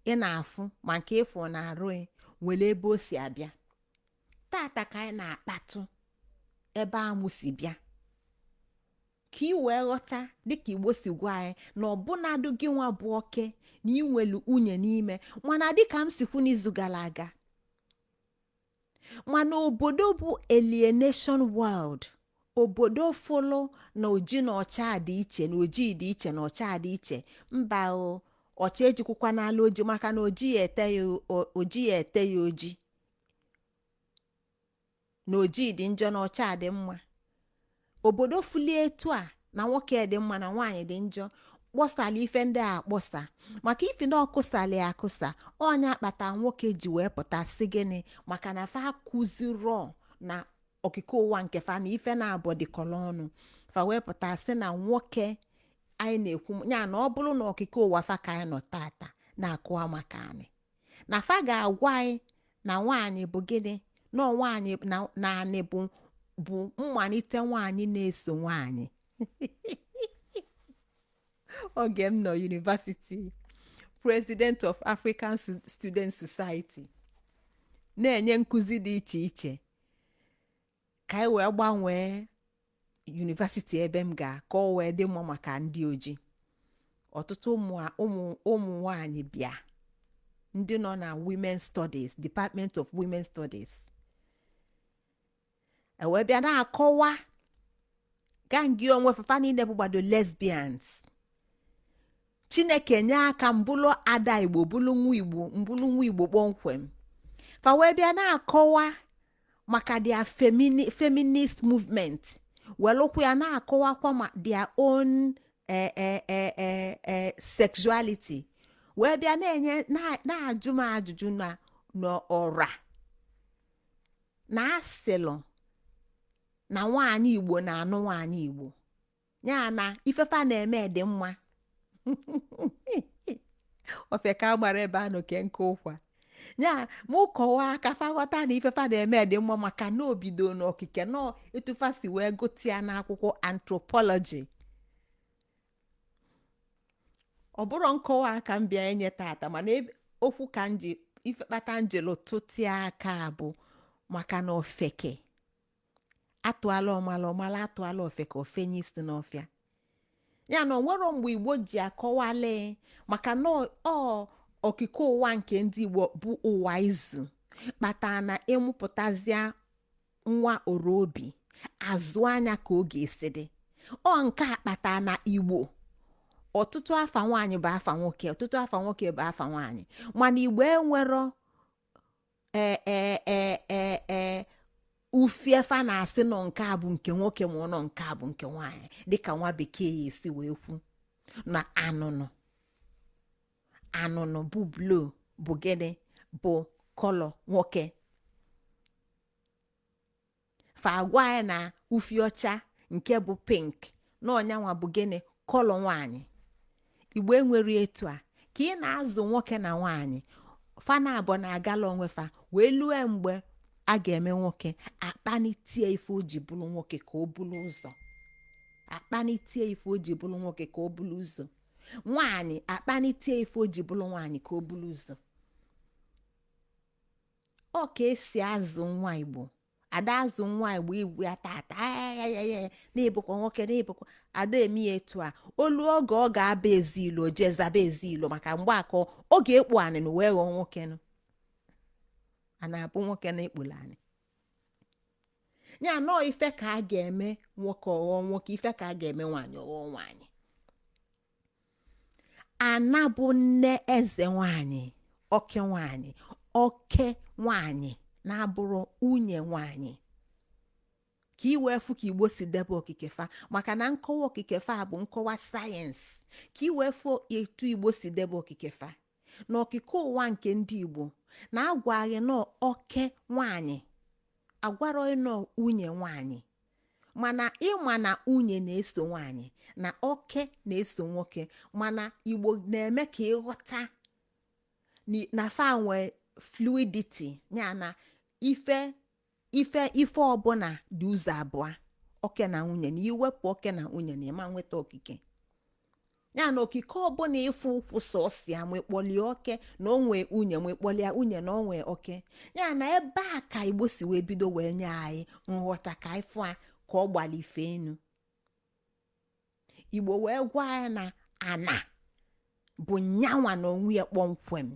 ị na-afụ ma nke ịfụ na-arụ nwere ebe o si abịa. Tata ka anyị na-akpatụ ebe amụ si bịa, ka ị wee ghọta dịka Igbo si gwa anyị na ọbụnadụ gị nwa bụ oke na ị nwelu unye n'ime. Mana dịka m si kwu n'izu gara aga, mana obodo bụ alienation world, obodo fụlụ na oji na ọcha dị iche, na ojii dị iche na ọcha dị iche, mba o, ọcha ejikwukwa n'ala oji, maka na oji ya ete ya oji ya ete ya oji, na ojii dị njọ na ọcha dị mma. Obodo fulie etu a na nwoke dị mma na nwaanyị dị njọ, kpọsala ife ndị a akpọsa, maka ife na ọkụsala ya akụsa, onye akpata nwoke ji wee pụta sị gịnị? Maka na fa akụzirọ na okike ụwa nke fa na ife na-abụ dịkọrọ ọnụ, fa wee pụta sị na nwoke anyị na-ekwu ya na ọ bụrụ na okike ụwa fa ka anyị nọ tata na-akụwa maka anyị, na fa ga-agwa anyị na nwaanyị bụ gịnị, na nwaanyị na anị bụ mmalite nwaanyị na-eso nwaanyị. Oge m nọ university, president of African Student Society, na-enye nkụzi dị iche iche, Ka anyị wee gbanwee university ebe m ga ka ọ wee dị mma maka ndị ojii. Ọtụtụ ụmụ ụmụ ụmụ nwanyị bịa, ndị nọ na women studies, Department of Women Studies, ewee bịa na-akọwa gangi onwe fafa niile bụ gbado lesbians. Chineke nye aka, mbụlụ ada Igbo, bụlụ nwa Igbo, mbụlụ nwa Igbo kpọmkwem. Fa wee bịa na-akọwa maka their feminist movement, welụkwa ya na-akọwakwa ma their own sexuality, wee bịa na-enye na-ajụ m ajụjụ na n'ọra na asịlụ na nwaanyị Igbo na-anụ nwaanyị Igbo, ya na ifefa na-eme dị mma. Ofe ka mara ebe a nọ ke nke ụkwa ya mụ kọwaa ka fa ghọta na ifefa na-eme dị mma, maka na obido n'okike nọ etufa si wee gụta ya n'akwụkwọ anthropology. Ọ bụrụ nkọwa ka m bịa enye tata, mana okwu ka m ji ife kpata njelu tụtịa aka bụ maka na ofeke atụala ọmala, ọmala atụala ofeke, ofenye isi n'ọfịa. Ya na onwero mgbe Igbo ji akọwali maka na ọ okike ụwa nke ndị Igbo bụ ụwa izu kpatara na ịmụpụtazịa nwa orobi azụ anya ka ọ ga-esi dị. Ọ nke a kpatara na Igbo ọtụtụ afa nwaanyị bụ afa nwoke, ọtụtụ afa nwoke bụ afa nwaanyị, mana Igbo enwero ee ee ee ee ee ufiefa na-asị nọ nke a bụ nke nwoke ma ọ nọ nke a bụ nke nwaanyị, dịka nwa bekee ya esi wee kwu na anụnụ anụnụ bụ blue bụ gịnị bụ colour nwoke. Fa agwa ya na ufi ọcha nke bụ pink na ọnyanwa bụ gịnị colour nwaanyị. Igbo enwere etu a ka ị na-azụ nwoke na nwaanyị, fa na abụọ na-agala onwe fa wee lue mgbe a ga-eme nwoke akpanitie ife o ji bụrụ nwoke ka o bulu ụzọ, akpanitie ife o ji bụrụ nwoke ka o bulu ụzọ, nwaanyị akpanitie ife o ji bụrụ nwaanyị ka o bulu ụzọ. Ọ ka esi azụ nwa Igbo. Ada azụ nwa Igbo igwe ya tata ayayaya na-ebukwa nwoke na-ebukwa ada eme ya etu a. Olu oge ọ ga-aba ezi ilo, jee zaba ezi ilo, maka mgbe akọ ọ ga-ekpu anị wee ghọọ nwoke nụ. A na-abụ nwoke na-ekpulu anị ya nọọ ife ka a ga-eme nwoke ọghọọ nwoke, ife ka a ga-eme nwaanyị ọghọọ nwaanyị. Ana bụ nne eze nwaanyị, oke nwaanyị, oke nwaanyị na-abụrụ nwunye nwaanyị, ka i wee fụ ka Igbo si debe okike fa, maka na nkọwa okike fa bụ nkọwa sayensị, ka i wee fụ etu Igbo si debe okike fa na okike ụwa nke ndị Igbo na-agwaghị nọ oke nwaanyị, agwarọghị nọ nwunye nwaanyị, mana ịma na nwunye na-eso nwaanyị na oke na-eso nwoke. Mana Igbo na-eme ka ịghọta na fa nwee fluidity, ya na ife ife ife ọbụla dị ụzọ abụọ, oke na nwunye, na iwepụ oke na nwunye na ịma nweta okike. Ya na okike ọbụla ịfụ ụkwụ sọsịa ma ịkpọlie oke na onwe nwunye, ma ịkpọlie nwunye na onwe oke. Ya na ebe a ka Igbo si wee bido wee nye anyị nghọta ka anyị fụ a ka ọ gbalife enu. Igbo wee gwa ya na ana bụ nyanwa na onwe ya kpọmkwem,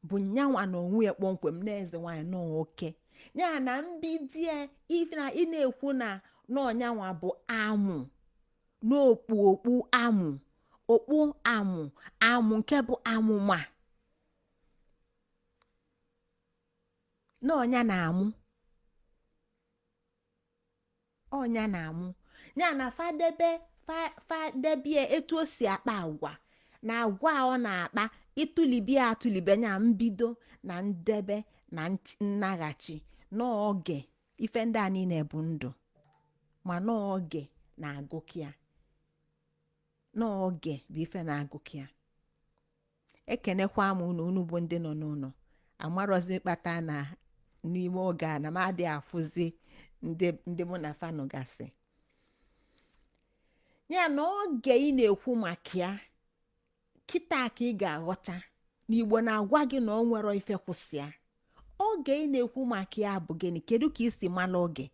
bụ nyanwa na onwe ya kpọmkwem na eze nwaanyị na oke. Ya na mbidie na ị na-ekwu na n'ọnyanwa bụ amụ n'okpu okpu amụ okpu amụ amụ nke bụ amụma na ọnya na-amụ ọnya na-amụ. Ya na fadebe fadebie etu o si akpa agwa na agwa ọ na-akpa ịtụlibia atụlibe ya mbido na ndebe na nnaghachi n'oge ife ndị a niile bụ ndụ, ma n'oge na-agụkịa n'oge bụ ife na-agụkịa. Ekenekwa m unu, unu bụ ndị nọ n'ụlọ. Amarọzi mkpata na n'ime oge a na m adịghị afụzi ndị mụ na fa nọgasị. Ya na oge ị na-ekwu maka ya kịta ka ị ga-aghọta na Igbo na-agwa gị na ọ nwere ife kwụsịa. Oge ị na-ekwu maka ya bụ gịnị? Kedu ka isi mara oge?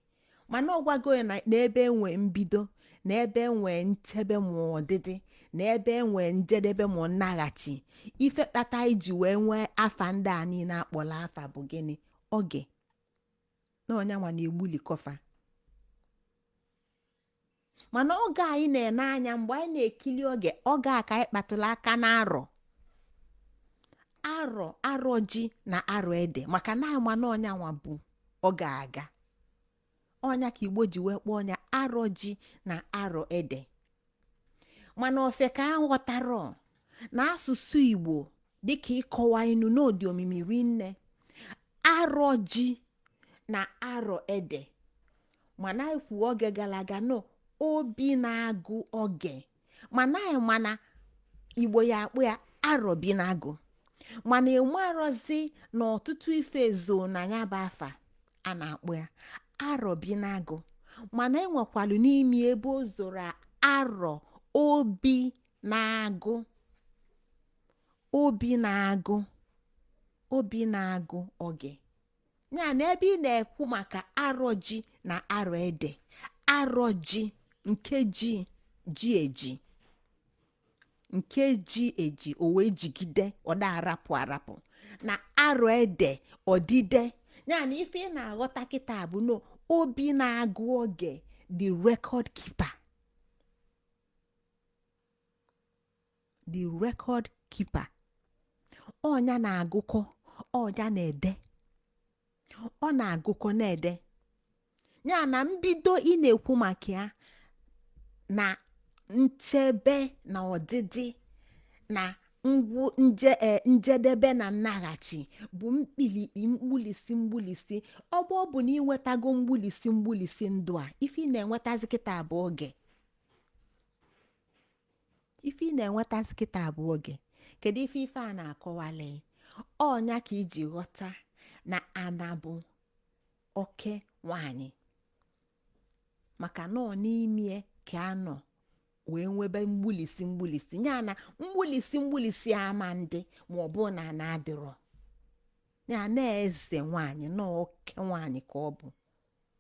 Mana ọ gwago ya n'ebe enwe mbido, na ebe enwe nchebe ma ọdịdị, na ebe enwe njedebe ma nnaghachi. Ife kpata iji wee nwee afa ndị a niile akpọrọ afa bụ gịnị? Oge na ọnyanwa na-egbulikọfa. Mana oge anyị na-ene anya mgbe anyị na-ekili oge, oge a ka anyị kpatụrụ aka na arọ arọ arọ ji na arọ ede, maka na ama na ọnyanwa bụ oge aga. Ọnya ka Igbo ji wee kpọọ ọnya arọ ji na arọ ede. Mana ofe ka a ghọtara na asụsụ Igbo dịka ịkọwa inu n'ụdị omimi rinne, arọ ji na arọ ede. Mana anyị kwuo oge gara aga no obi na-agụ oge, mana anyị mana Igbo ya akpụ ya arọ bi na-agụ. Mana enwerọzi na ọtụtụ ife zo na ya bụ afa a na-akpụ ya arọ bi na-agụ. Mana enwekwalụ n'ime ebe o zoro arọ obi na-agụ, obi na-agụ, obi na-agụ oge. Ya na ebe ị na-ekwu maka arọ ji na arọ ede, arọ ji nke ji ji eji, nke ji eji o wee jigide, ọ da arapụ arapụ, na arọ ede ọdide. Ya na ife ị na-aghọta kịta bụ na obi na-agụ oge, the record keeper, the record keeper, ọnya na-agụkọ, ọnya na-ede, ọ na-agụkọ na-ede. Ya na mbido ị na-ekwu maka ya na nchebe na ọdịdị na ngwụ nje njedebe na nnaghachi bụ mkpilikpi mgbulisi mgbulisi. Ọ bụ ọ bụ na ịnwetago mgbulisi mgbulisi ndụ a, ife ị na-enwetazi kịta bụ oge. Ife ị na-enwetazi kịta bụ oge. Kedu ife ife a na-akọwali? Ọnya ka iji ghọta na ana bụ oke nwanyị, maka na ọ n'ime ka a nọ wee nwebe mgbulisi mgbulisi. Ya na mgbulisi mgbulisi ama ndị ma ọ bụ na ana adịrọ ya na eze nwanyị, na oke nwanyị ka ọ bụ,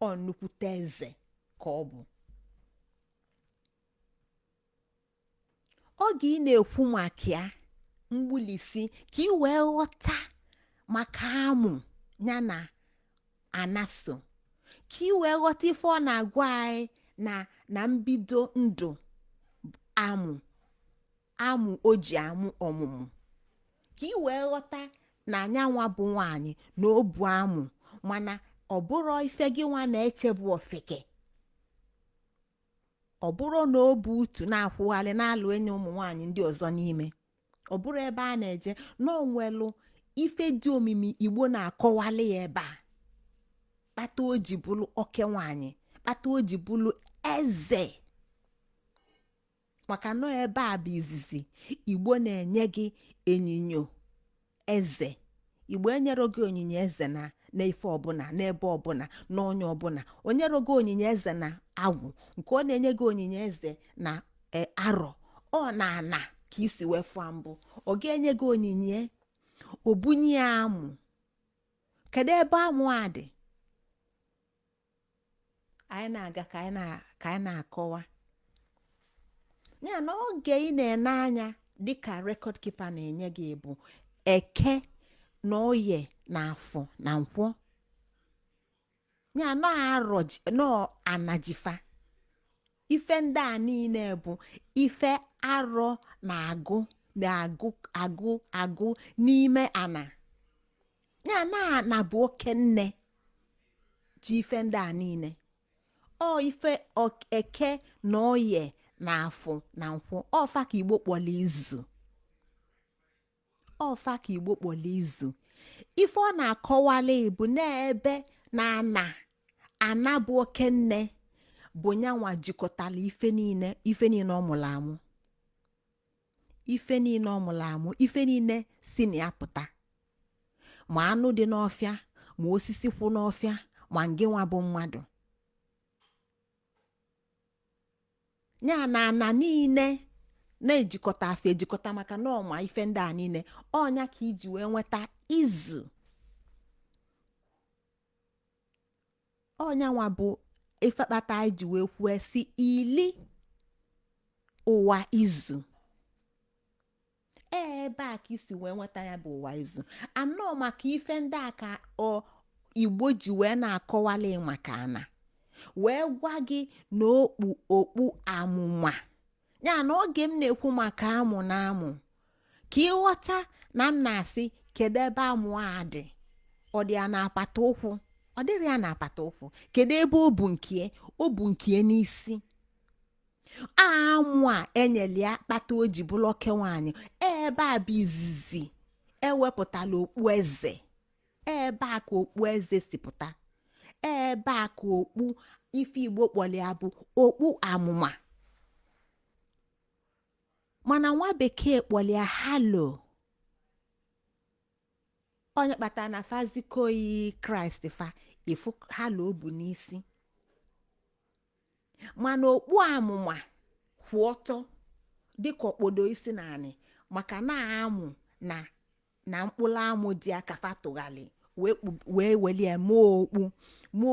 ọ nnukwute eze ka ọ bụ. Oge ị na-ekwu maka ya mgbulisi, ka ị wee ghọta maka amụ ya na anaso, ka ị wee ghọta ife ọ na-agwa anyị na mbido ndụ amụ amụ o ji amụ ọmụmụ, ka ị wee ghọta na anyanwa bụ nwaanyị na o bu amụ. Mana ọ bụrụ ife gị nwa na-eche bụ ofeke, ọ bụrụ na o bu utu na-akwụgharị na-alụ enyi ụmụ nwaanyị ndị ọzọ n'ime, ọ bụrụ ebe a na-eje na onwelu ife dị omimi Igbo na-akọwali ya ebe a, kpata o ji bụrụ oke nwaanyị, kpata o ji bụrụ eze. Maka nọ ebe a bụ izizi Igbo na-enye gị onyinyo eze. Igbo enyero gị onyinyo eze na n'ife ọbụla, n'ebe ọbụla, n'onye ọbụla. O nyero gị onyinyo eze na agwụ nke ọ na-enye gị onyinyo eze na arọ ọ na ana ka isi wee fụa mbụ. Ọ ga-enye gị onyinye obunye ya amụ. Kedu ebe amụ a dị? Anyị na-aga ka anyị na-akọwa ya na oge ị na-ene anya dịka record keeper na-enye gị bụ eke na oye na afọ na nkwọ. Ya na arọ nọ anajifa ife ndị a niile bụ ife arọ na-agụ na-agụ agụ agụ n'ime ana. Ya na ana bụ oke nne ji ife ndị a niile. Ọ ife eke na oye na afọ na nkwọ, ọfa ka Igbo kpọrọ izu, ọfa ka Igbo kpọrọ izu. Ife ọ na-akọwali bụ n'ebe na ana ana bụ oke nne bụ nyanwa jikọtara ife niile, ife niile ọ mụrụ amụ, ife niile ọ mụrụ amụ, ife niile si na ya pụta, ma anụ dị n'ọfịa, ma osisi kwụ n'ọfịa, ma ngịnwa bụ mmadụ. Ya na ana niile na-ejikọta afọ ejikọta, maka na ọma ife ndị a niile ọnya ka iji wee nweta izu. Ọnyanwa bụ ife kpata anyị ji wee kwuo si ili ụwa izu. Ebe a ka isi wee nweta ya bụ ụwa izu anọ, maka ife ndị a ka ọ Igbo ji wee na-akọwali maka ana, wee gwa gị na okpu okpu amụma ya na oge m na-ekwu maka amụ na amụ, ka ịghọta na m na-asị, kedu ebe amụ a dị? Ọ dị ya na apata ụkwụ? Ọ dịrị ya na apata ụkwụ. Kedu ebe o bu nke o bu nke n'isi? Amụ a enyere ya kpata o ji bụrụ oke nwaanyị. Ebe a bụ izizi ewepụtala okpu eze. Ebe a ka okpu eze si pụta. Ebe a ka okpu ife Igbo kpọrọ ya bụ okpu amụma, mana nwa bekee kpọrọ ya halo. Onye kpatara na fazikoyi Kraịst fa ifu halo o bu n'isi, mana okpu amụma kwụ ọtọ dịka okpodo isi naanị, maka na amụ na mkpụrụ amụ dị aka fa tụgharị wee welie mee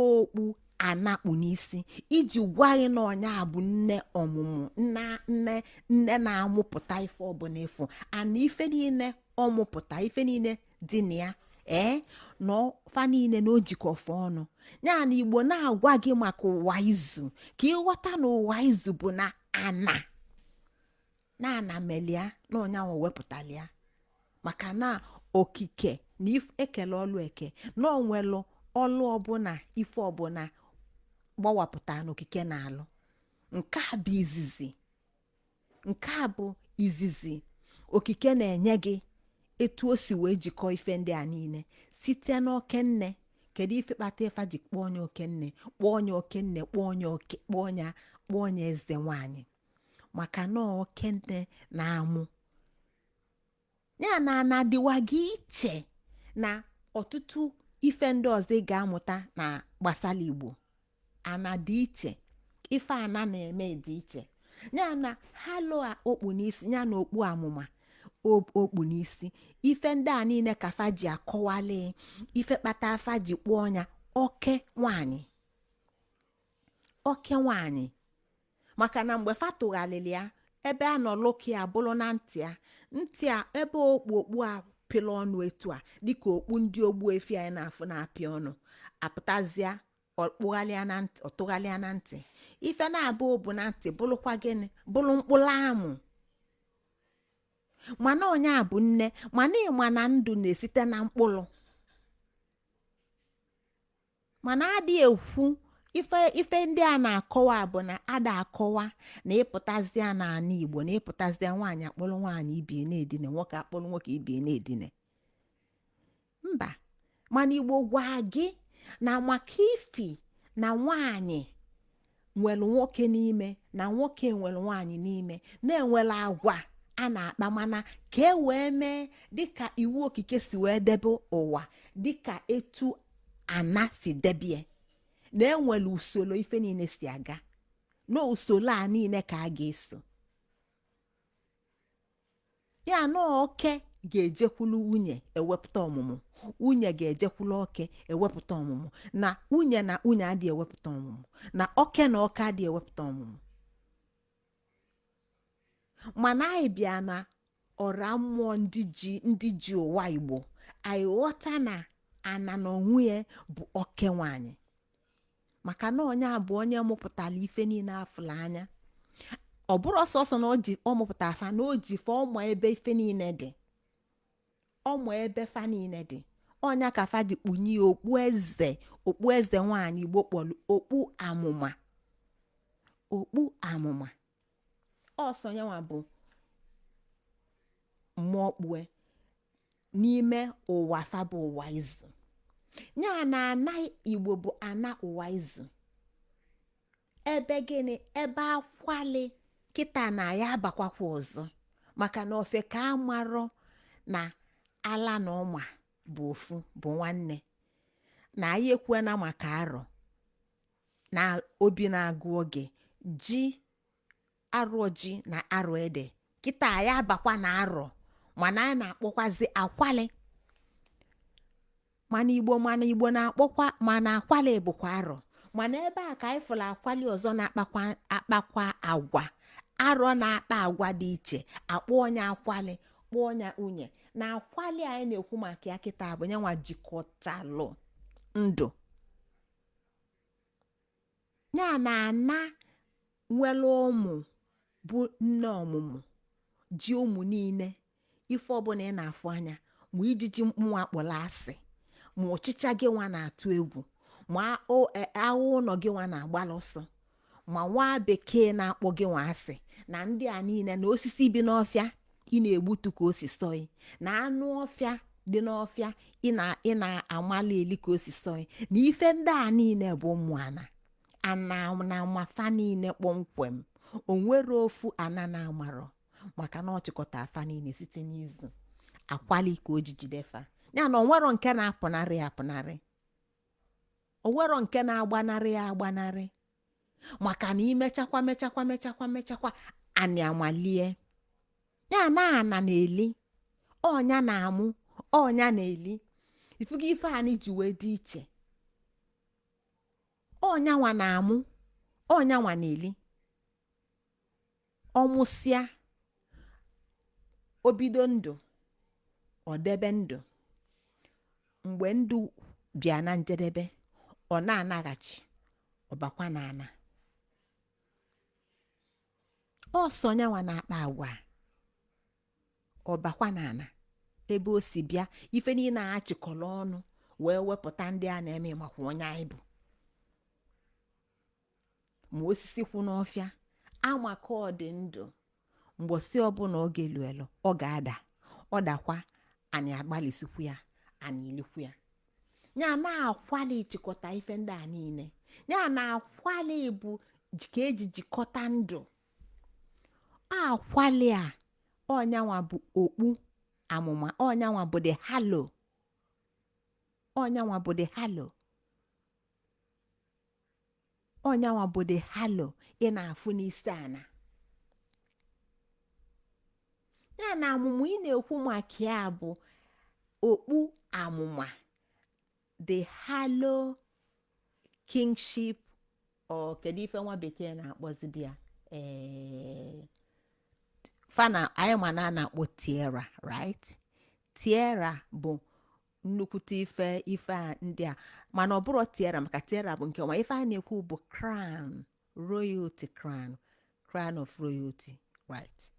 okpu anakpụ n'isi, iji gwa gị na ọnya bụ nne ọmụmụ, nne nne nne na-amụpụta ife ọbụla ịfụ ana, ife niile ọmụpụta, ife niile dị na ya. Ee, na fa niile na o jikọfa ọnụ ya na Igbo na-agwa gị maka ụwa izu, ka ịghọta na ụwa izu bụ na ana na ana melia na ọnyanwụ wepụtala ya, maka na okike na ekele ọlụ eke na onwelu ọlụ ọbụla, ife ọbụla gbawapụta n'okike na-alụ. Nke a bụ izizi, nke a bụ izizi okike na-enye gị etu o si wee jikọọ ife ndị a niile site n'oke nne. Kedu ife kpata ife ji kpọọ onye okenne, kpọọ onye okenne, kpọọ onye oke, kpọọ onye eze nwanyị? Maka na okenne na-amụ ya na ana-adịwa gị iche na ọtụtụ ife ndị ọzọ ị ga-amụta na gbasara Igbo. Ana dị iche, ife ana na-eme dị iche. Ya na halo a okpu n'isi ya na okpu amụma okpu n'isi, ife ndị a niile ka fa ji akọwali ife kpata afa ji kpọọ ya oke nwanyị, oke nwanyị, maka na mgbe fa tụgharịrị ya, ebe a nọ lụka ya bụrụ na ntị ya, ntị a ebe okpu okpu a pịrị ọnụ etu a, dịka okpu ndị ogbu efi anyị na-afụ na-apịa ọnụ apụtazịa, ọkpụghalịa na ntị, ọtụghalịa na ntị. Ife na-abụ bụ na ntị bụrụkwa gịnị? Bụrụ mkpụrụ amụ. Mana onye a bụ nne, mana ịma na ndụ na-esite na mkpụrụ, mana adị ekwu ife ndị a na-akọwa bụ na ada akọwa na ịpụtazịa n'ala Igbo, na ịpụtazịa nwaanyị akpọrọ nwaanyị ibie na-edine, nwoke akpọrọ nwoke ibie na-edine. Mba, mana Igbo gwa gị na maka ifi na nwaanyị nwere nwoke n'ime, na nwoke nwere nwaanyị n'ime, na-enwere agwa a na-akpa, mana ka e wee mee dịka iwu okike si wee debe ụwa, dịka etu ana si debie, na enwere usoro ife niile si aga, na usoro a niile ka a ga-eso ya, na oke ga-ejekwulu nwunye ewepụta ọmụmụ, nwunye ga-ejekwulu oke ewepụta ọmụmụ, na nwunye na nwunye adịghị ewepụta ọmụmụ, na oke na oke adịghị ewepụta ọmụmụ. Mana anyị bịa na ọra mmụọ ndị ji ụwa Igbo, anyị ghọta na ana na onwe ya bụ oke nwanyị, maka na onye a bụ onye mụpụtara ife niile afụla anya. Ọ bụrụ ọsọsọ na o ji ọ mụpụta afa, na o ji fa ọma ebe ife niile dị, ọma ebe fa niile dị. Ọnya ka fa ji kpunye ya okpu eze, okpu eze nwaanyị Igbo kpọrọ okpu amụma, okpu amụma. Ọsọ nyanwa bụ mmụọ kpue n'ime ụwa fa bụ ụwa izu ya na ana Igbo bụ ana ụwa izu. Ebe gịnị? Ebe akwali kịta na ya abakwakwa ọzọ, maka na ofe ka amarọ na ala na ọma bụ ofu, bụ nwanne. Na anyị ekwuena maka arọ na obi na-agụ oge ji, arọ ji na arọ ede. Kịta anyị abakwa na arọ, mana anyị na-akpọkwazi akwali, mana Igbo na-akpọkwa, mana akwali bụkwa arọ. Mana ebe a ka anyị fụrụ akwali ọzọ na-akpakwa akpakwa agwa arọ, na-akpa agwa dị iche. Akpọ onye akwali, kpọọ onye unye. Na akwali anyị na-ekwu maka ya kịta bụ nyanwa jikọtalụ ndụ ya na ana nwere ụmụ, bụ nne ọmụmụ ji ụmụ niile. Ife ọbụla ị na-afụ anya, ma ijiji mkpụnwa akpọrọ asị, ma ọchịcha gị nwa na-atụ egwu, ma agha ụlọ gị nwa na-agbala ọsọ, ma nwa bekee na-akpọ gị nwa asị, na ndị a niile, na osisi bi n'ọfịa ị na-egbutu ka o si sọị, na anụ ọfịa dị n'ọfịa ị na-amali eli ka o si sọị, na ife ndị a niile bụ ụmụ ana. Ana na amafa niile kpọmkwem. O nwere ofu ana na-amarọ, maka na ọ chịkọta afa niile site n'izu akwali ka o ji jide fa ya, na onwero nke na-apụnarị apụnarị, onwero nke na-agbanarị ya agbanarị, maka na imechakwa mechakwa mechakwa mechakwa, anị amalie ya na ana na-eli ọnya na-amụ ọnya na-eli. Ifugo ife anyị ji wee dị iche, ọnya nwa na-amụ, ọnya nwa na-eli. Ọmụsịa, o bido ndụ, ọ debe ndụ. Mgbe ndụ bịa na njedebe, ọ na-anaghachi, ọbakwa na ana ọsọ. Nyanwa na-akpa agwa, ọbakwa na ana ebe o si bịa. Ife niile a chịkọrọ ọnụ wee wepụta ndị a na-eme makwa onye anyị bụ. Ma osisi kwụ n'ọfịa amaka, ọ dị ndụ. Mgbọsị ọbụla ọ ga-elu elu, ọ ga-ada. Ọ dakwa, anyị agbalịsikwu ya, anyị elikwu ya. Ya na-akwali chịkọta ife ndị a niile, ya na-akwali bụ ka eji jikọta ndụ. Akwali a, ọnyanwa bụ okpu amụma, ọnyanwa bụ the halo, ọnyanwa bụ the halo, ọnyanwa bụ the halo ị na-afụ n'isi ana. Ya na amụma ị na-ekwu maka ya bụ okpu amụma, the halo kingship. Ọ kedu ife nwa bekee na-akpọzi di ya? Ee, fana anyị ma na a na-akpọ tiara, right? Tiara bụ nnukwute ife, ife a ndị a. Mana ọ bụrụ tiara, maka tiara bụ nke ọma. Ife a na-ekwu bụ crown, royalty crown, crown of royalty, right?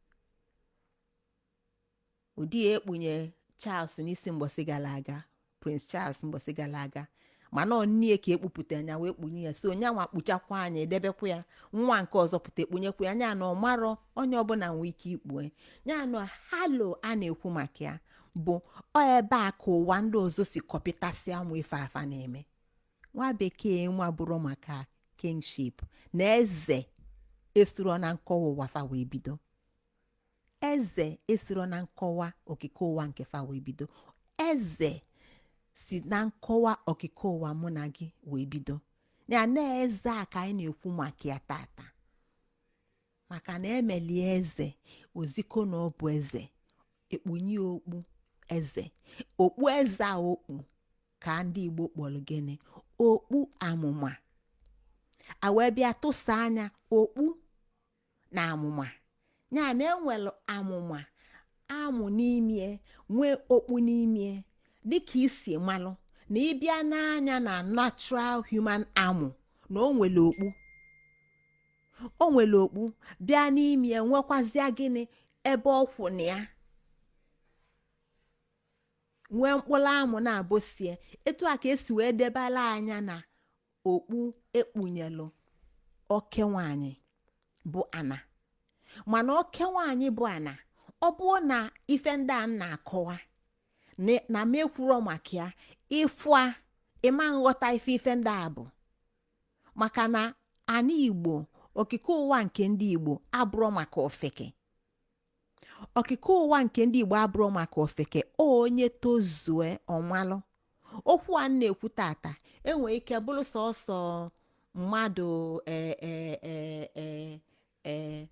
Ụdị ya ekpunye Charles n'isi mgbọsị gara aga, Prince Charles mgbọsị gara aga. Mana ọ nne ka ekpupụta anya wee kpunye ya, so onye nwa kpuchakwa anya, edebekwa ya. Nwa nke ọzọ pụta, ekpunyekwa ya anya, na ọmarọ onye ọbụla nwee ike ikpue ya. Na halo a na-ekwu maka ya bụ ọ ebe a ka ụwa ndị ọzọ si kọpịtasịa nwa ife afa na-eme. Nwa bekee nwa bụrụ maka kingship na eze esiro na nkọwa ụwa fa wee bido. Eze esiro na nkọwa okike ụwa nke fa wee bido. Eze si na nkọwa okike ụwa mụ na gị wee bido. Ya na eze a ka anyị na-ekwu maka ya tata, maka na emelie eze oziko na ọ bụ eze, ekpunye okpu eze. Okpu eze a, okpu ka ndị Igbo kpọrọ gịnị? Okpu amụma. A wee bịa tụsa anya okpu na amụma. Ya na enwere amụma amụ n'ime, nwee okpu n'ime. Dịka isi malụ na ịbịa n'anya na natural human amụ, na o nwere okpu, o nwere okpu bịa n'ime, nwekwazịa gịnị ebe ọ kwụ na ya, nwee mkpụrụ amụ na-abụsie. Etu a ka esi wee debala anya na okpu ekpunyelụ oke nwanyị bụ ana. Mana oke nwanyị bụ ana, ọ bụrụ na ife ndị a m na-akọwa na m ekwuro maka ya, ịfụa ịma nghọta ife ife ndị a bụ. Maka na ana Igbo, okike ụwa nke ndị Igbo abụrụ maka ofeke. Okike ụwa nke ndị Igbo abụrụ maka ofeke. Onye tozue ọmalụ okwu a m na-ekwu tata enwere ike bụrụ sọsọ mmadụ ee ee ee ee ee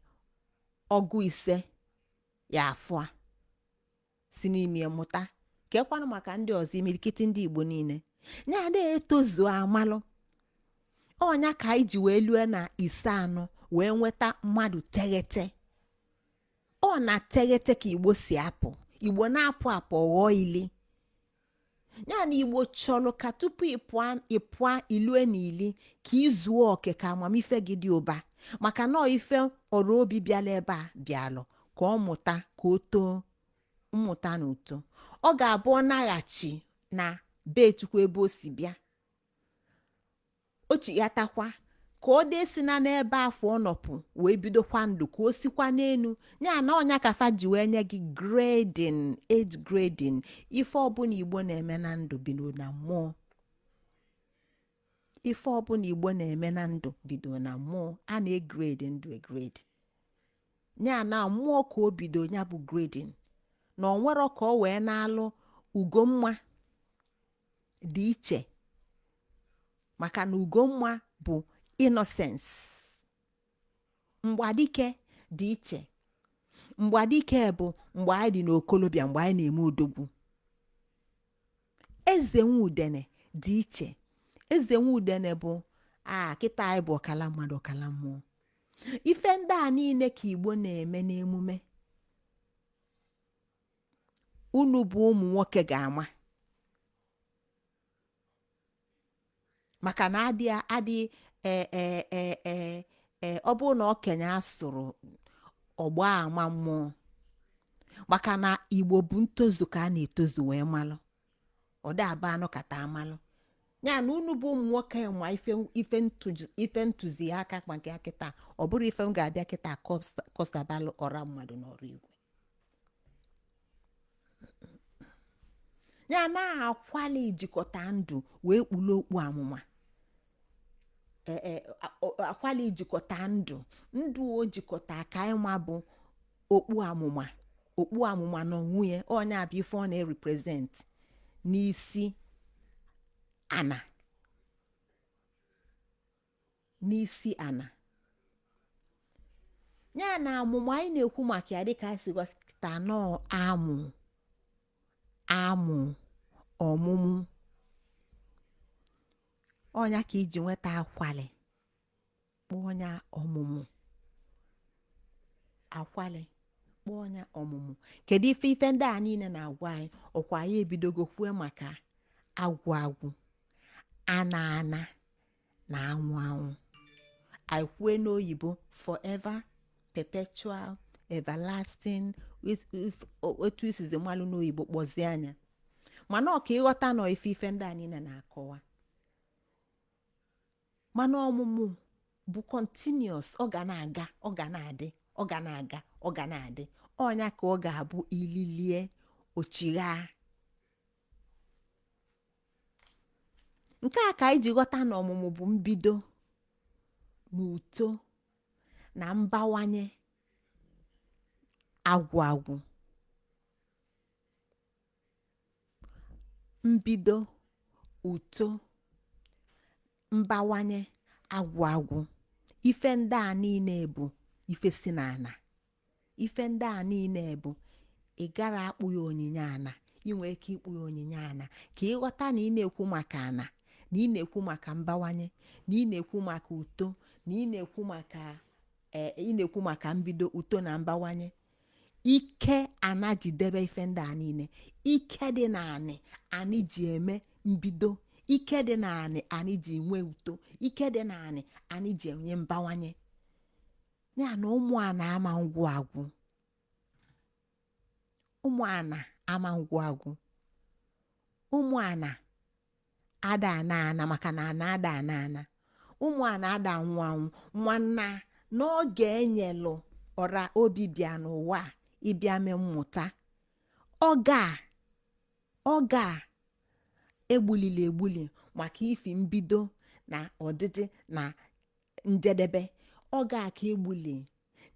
50 ya afụa si n'ime mụta ka ekwanụ maka ndị ọzọ, imirikiti ndị Igbo niile ya na-etozu amalụ. Ọnya ka anyị ji wee lue na ise anọ wee nweta mmadụ teghete. Ọ na teghete ka Igbo si apụ. Igbo na-apụ apụ, ghọọ ili. Ya na Igbo chọrọ ka tupu ịpụa ilue na ili, ka izuo oke, ka amamife gị dị ụba, maka na ife ọrụ obi bịala ebe a bịalụ ka ọ mụta, ka o too mmụta na uto. Ọ ga-abụ ọ naghachi na be Chukwu ebe o si bịa, o chighatakwa ka ọ dee si na n'ebe afọ ọ nọpụ wee bidokwa ndụ, ka o sikwa n'elu ya na ọnya ka fa ji wee nye gị grading, age grading. Ife ọbụla Igbo na-eme na ndụ bido na mmụọ. Ife ọbụla Igbo na-eme na ndụ bido na mmụọ. A na-egrade ndụ egrade, ya na mmụọ ka o bido. Ya bụ grading na onwero ka ọ wee na-alụ. Ugomma dị iche, maka na Ugomma bụ innocence. Mgbadike dị iche. Mgbadike bụ mgbe anyị dị n'okolobịa, mgbe anyị na-eme odogwu. Eze Nwudene dị iche. Eze Nwudene bụ a kịta anyị bụ ọkala mmadụ, ọkala mmụọ. Ife ndị a niile ka Igbo na-eme n'emume. Unu bụ ụmụ nwoke ga-ama, maka na adị adị ee, ọ bụrụ na okenye asụrụ ọgba ama mmụọ, maka na Igbo bụ ntozu ka a na-etozu wee malụ ọda aba anụ kata amalụ. Ya na unu bụ ụmụ nwoke ma ife ntụziaka maka ya kịta. Ọ bụrụ ife m ga-abịa kịta kọsabalụ ọra mmadụ n'ọrụ igwe ya na-akwali ijikọta ndụ wee kpulu okpu amụma. Akwali ijikọta ndụ, ndụ o jikọta ka anyị ma bụ okpu amụma. Okpu amụma na onwe ya, onye abụ ife ọ na-erepresent n'isi ana, n'isi ana. Ya na amụma anyị na-ekwu maka ya, dịka anyị si gwata nọọ, amụ amụ ọmụmụ ọnya ka iji nweta akwali kpọọ ọnya ọmụmụ, akwali kpọọ ọnya ọmụmụ. Kedu ife ife ndị a niile na-agwa anyị? Ọkwa anyị ebidogo kwue maka agwụ agwụ, ana ana na anwụ anwụ. Anyị kwue n'oyibo forever, perpetual, everlasting. Otu isizi mmalụ n'oyibo kpọzie anya, mana ọ ka ịghọta nọ ife ife ndị a niile na-akọwa. Mana ọmụmụ bụ continuous. Ọ ga na-aga, ọ ga na-adị, ọ ga na-aga, ọ ga na-adị. Ọnya ka ọ ga-abụ ililie ochigha. Nke a ka anyị ji ghọta na ọmụmụ bụ mbido na uto na mbawanye agwụ agwụ. Mbido, uto, mbawanye agwụ agwụ, ife ndị a niile bụ ife si n'ana. Ife ndị a niile bụ ị gara akpụ ya onyinye ana. Ị nwee ike ịkpụ ya onyinye ana ka ịghọta na ị na-ekwu maka ana, na ị na-ekwu maka mbawanye, na ị na-ekwu maka uto, na ị na-ekwu maka ị na-ekwu maka mbido, uto na mbawanye. Ike ana ji debe ife ndị a niile, ike dị n'anị anyị ji eme mbido, ike dị n'anị anyị ji nwee uto, ike dị n'anị anyị ji enye mbawanye. Ya na ụmụ ana ama ngwụ agwụ, ụmụ ana ama ngwụ agwụ, ụmụ ana ada ana ana, maka na ana ada ana ana, ụmụ ana ada anwụ anwụ. Mana n'oge enyelụ ọra obi bịa n'ụwa a ịbịa mee mmụta, ọ ga egbulili egbuli maka ifi mbido na ọdịdị na njedebe. Ọ ga aka egbuli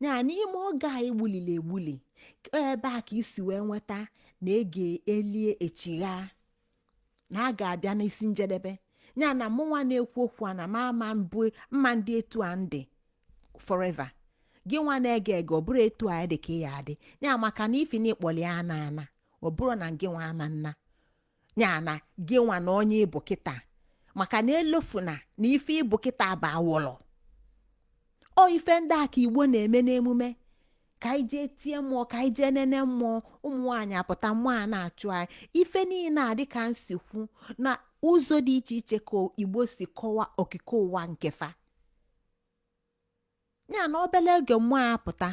ya n'ime oge a egbulili egbuli, ebe a ka isi wee nweta na ege elie echigha na a ga-abịa n'isi njedebe. Ya na mụnwa na-ekwu okwu a na ma ama mbụ mma ndị etu a ndị forever. Gị nwa na-ege ege, ọ bụrụ etu a dị ka ị ya adị ya, maka na ifi na ịkpọli ya ana ana, ọ bụrụ na gị nwa ama nna ya na gị nwa na onye ịbụ kịta. Maka na elofuna na ife ịbụ kịta bụ awọlọ. Ọ ife ndị a ka Igbo na-eme n'emume, ka anyị jee tie mmụọ, ka anyị jee nene mmụọ. Ụmụ nwaanyị apụta, mmụọ a na-achụ anyị. Ife niile a, dịka nsikwu na ụzọ dị iche iche ka Igbo si kọwa okike ụwa nke fa. Ya na obele oge mmụọ apụta,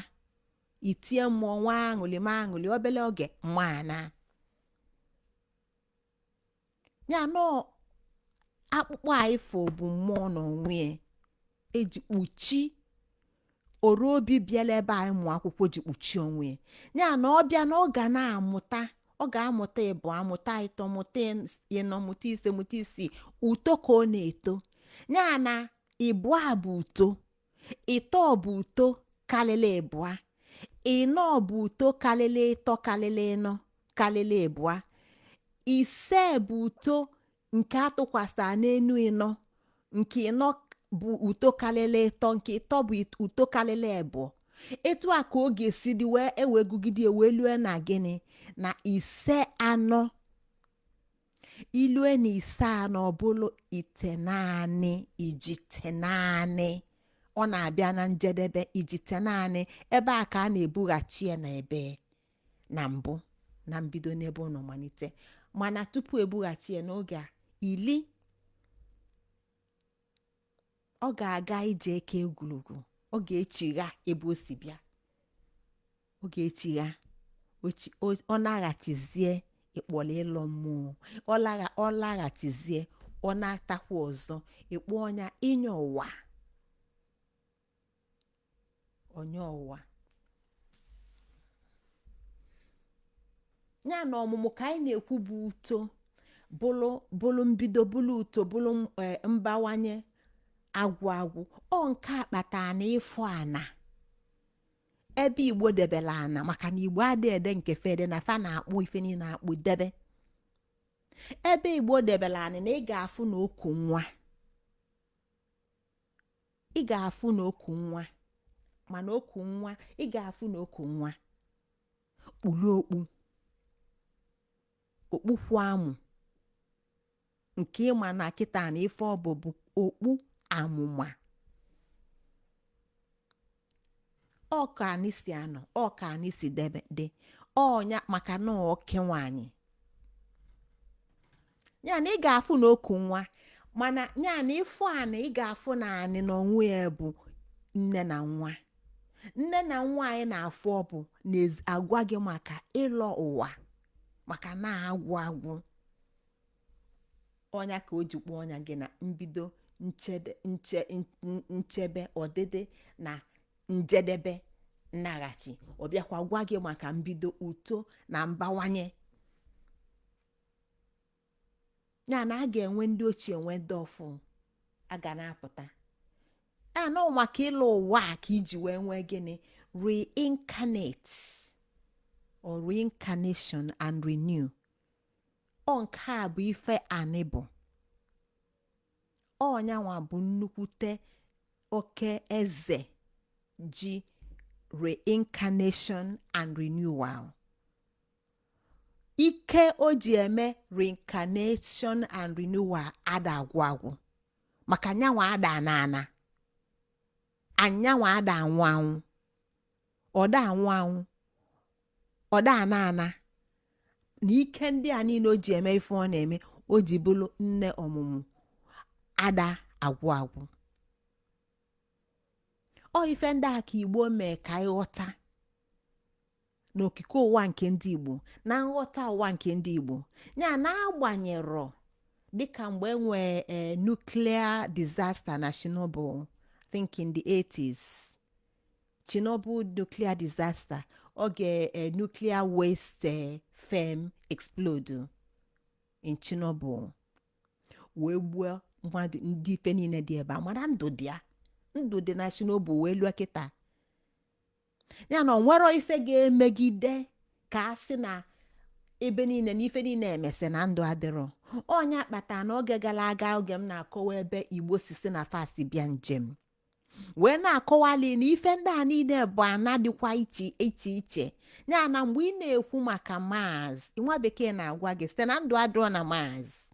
itie mmụọ, nwa aṅụli ma aṅụli. Obele oge mmụọ a na ya nọ akpụkpọ anyị fụ bụ mmụọ n'onwe ya eji kpuchi oru obi bịala ebe anyị mụọ akwụkwọ, ji kpuchie onwe ya. Ya na ọ bịa na ọ ga na-amụta, ọ ga-amụta ịbụ, amụta ịtọ, mụta ịnọ, mụta ise, mụta isii. Uto ka ọ na-eto. Ya na ịbụa bụ uto, ịtọ bụ uto karịrị ịbụa, ịnọ bụ uto karịrị ịtọ, karịrị ịnọ, karịrị ịbụa, ise bụ uto nke atụkwasịra n'enu ịnọ, nke ịnọ bụ uto karịrị ịtọ, nke ịtọ bụ uto karịrị ịbụọ. Etu a ka ọ ga-esi dị wee ewegugide wee lue na gịnị? Na ise anọ. Ilue na ise anọ, bụrụ ite naanị, ijite naanị. Ọ na-abịa na njedebe ijite naanị. Ebe a ka a na-ebughachi ya na ebe na mbụ, na mbido, n'ebe ọ nọ malite. Mana tupu ebughachi ya n'oge a ili, ọ ga-aga ije eke egwurugwu, ọ ga-echigha ebe o si bịa, ọ ga-echigha. Ọ naghachizie ịkpọrọ ịlọ mmụọ. Ọ laghachizie, ọ na-atakwa ọzọ, ịkpọ ọnya inye ụwa, onye ụwa ya. Na ọmụmụ ka anyị na-ekwu bụ uto, bụlụ bụlụ mbido, bụlụ uto, bụlụ mbawanye, agwụ agwụ. Ọ nke a kpatara na ịfụ ana ebe Igbo debere ana, maka na Igbo adị ede nke fede na fa na-akpụ ife niile akpụ debe. Ebe Igbo debere anị na ị ga-afụ na oku nwa, ị ga-afụ na oku nwa, mana oku nwa, ị ga-afụ na oku nwa kpuru okpu, okpukwu amụ nke ịma na kịta na ife ọ bụ bụ okpu amụma. Ọ ka anyị si anọ, ọ ka anyị si debe dị ọnya, maka na oke nwaanyị ya na ị ga-afụ na oku nwa. Mana ya na ịfụ anị, ị ga-afụ na anị na onwe ya bụ nne na nwa. Nne na nwa anyị na-afụ, ọ bụ na-agwa gị maka ịlọ ụwa, maka na agwụ agwụ ọnya ka o ji kpọọ ọnya gị na mbido, nchede, nche, nchebe, ọdịdị na njedebe, nnaghachi. Ọ bịakwa gwa gị maka mbido, uto na mbawanye. Ya na a ga-enwe ndị ochie, nwe ndị ọfụ a ga na-apụta anọ maka ịlụ ụwa a ka iji wee nwee gịnị? Reincarnate or reincarnation and renew. Ọ nke a bụ ife anị bụ ọnyanwa bụ nnukwute oke eze ji reincarnation and renewal. Ike o ji eme reincarnation and renewal ada agwụ agwụ, maka nyanwa ada ana ana, anyanwa ada anwụ anwụ, ọda anwụ anwụ, ọda ana ana. Na ike ndị a niile o ji eme ife ọ na-eme, o ji bụrụ nne ọmụmụ, ada agwụ agwụ. Ọ ife ndị a ka Igbo mee ka anyị ghọta n'okike ụwa nke ndị Igbo, na nghọta ụwa nke ndị Igbo. Ya na-agbanyerọ dịka mgbe e nwee nuclear disaster na Chernobyl, I think in the 80s, Chernobyl nuclear disaster, oge nuclear waste firm explode in Chernobyl wee gbuo mmadụ, ndị ife niile dị ebe a. Mara ndụ dị ya, ndụ dị na Chernobyl wee lụọ kịta. Ya na onwero ife ga-emegide ka a sị na ebe niile na ife niile emesị na ndụ adịrọ. Ọnya kpatara na oge gara aga, oge m na-akọwa ebe Igbo si na fast bịa njem, wee na-akọwali na ife ndị a niile bụ ana dịkwa iche iche iche. Ya na mgbe ị na-ekwu maka Mars, nwa bekee na-agwa gị site na ndụ adịrọ na Mars.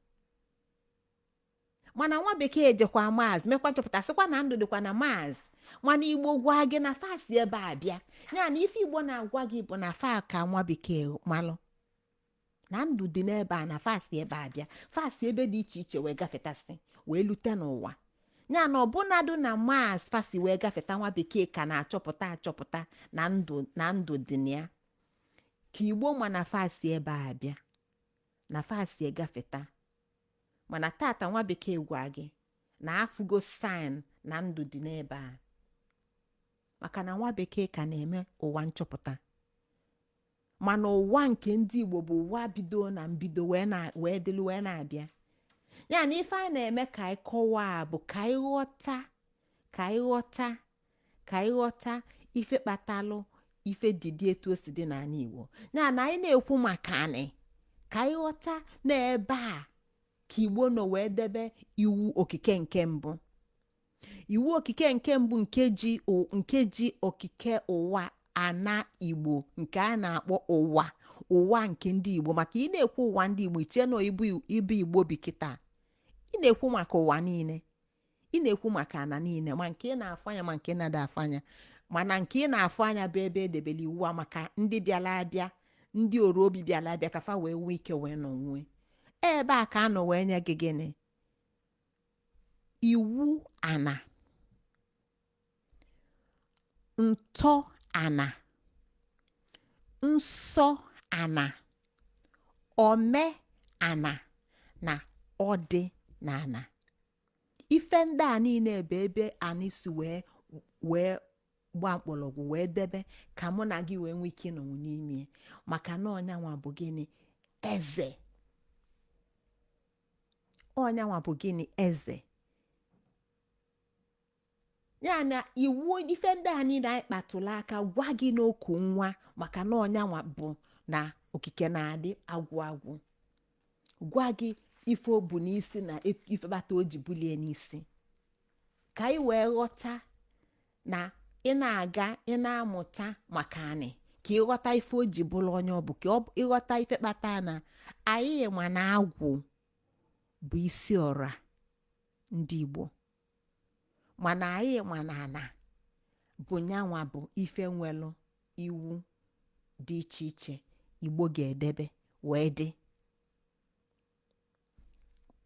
Mana nwa bekee jekwa Mars, mekwa nchọpụta, sịkwa na ndụ dịkwa na Mars. Mana Igbo gwa gị na fa si ebe a bịa. Ya na ife Igbo na-agwa gị bụ na fa ka nwa bekee malụ na ndụ dị n'ebe a, na fa si ebe a bịa, fa si ebe dị iche iche wee gafetasị wee lute n'ụwa. Ya na ọbụnadụ na Mars fa si wee gafeta, nwa bekee ka na-achọpụta achọpụta na ndụ dị na ya. Ka Igbo ma na fa si ebe a bịa, na fa si gafeta. Mana tata, nwa bekee gwa gị na afụgo sign na ndụ dị n'ebe a, maka na nwa bekee ka na-eme ụwa nchọpụta. Mana ụwa nke ndị Igbo bụ ụwa bido na mbido wee na wee dịlụ wee na-abịa. Ya na ife a na-eme ka anyị kọwaa bụ ka anyị ghọta ife kpatalụ ife dịdị etu o si dị n'ala Igbo. Ya na anyị na-ekwu maka anị, ka anyị ghọta na ebe a ka Igbo nọ wee debe iwu okike nke mbụ, iwu okike nke mbụ nke ji okike ụwa ana Igbo, nke a na-akpọ ụwa nke ndị Igbo. Maka ị na-ekwu ụwa ndị Igbo, iche na ibu ibu Igbo bi kịta. Ị na-ekwu maka ụwa niile, ị na-ekwu maka ana niile, ma nke ị na-afụ anya, ma nke na-ada afụ anya. Mana nke ị na-afụ anya bụ ebe edebere iwu a maka ndị bịara abịa, ndị orobi bịara abịa, ka fa wee nwee ike wee nọ nwee ebe a ka a nọ wee nye gị gịnị? Iwu ana, ntọ ana, nsọ ana, ome ana na ọdị na ana. Ife ndị a niile bụ ebe anyị si wee gbaa mkpọrọgwụ wee debe ka mụ na gị wee nwee ike ịnọnwụ n'ime. Maka na ọnyanwa bụ gịnị? Eze. Ọnyanwa bụ gịnị? Eze. Ya na iwu ife ndị a niile anyị kpatụrụ aka gwa gị n'okwu nwa, maka na ọnyanwa bụ na okike na-adị agwụ agwụ, gwa gị ife o bu n'isi na ife kpata o ji bulie n'isi, ka anyị wee ghọta na ị na-aga, ị na-amụta maka anị, ka ịghọta ife o ji bụrụ onye ọ bụ, ka ịghọta ife kpata na anyị ma na agwụ bụ isi ọra ndị Igbo. Mana anyị ma na ana bụ nyanwa bụ ife nwelụ iwu dị iche iche Igbo ga-edebe wee dị.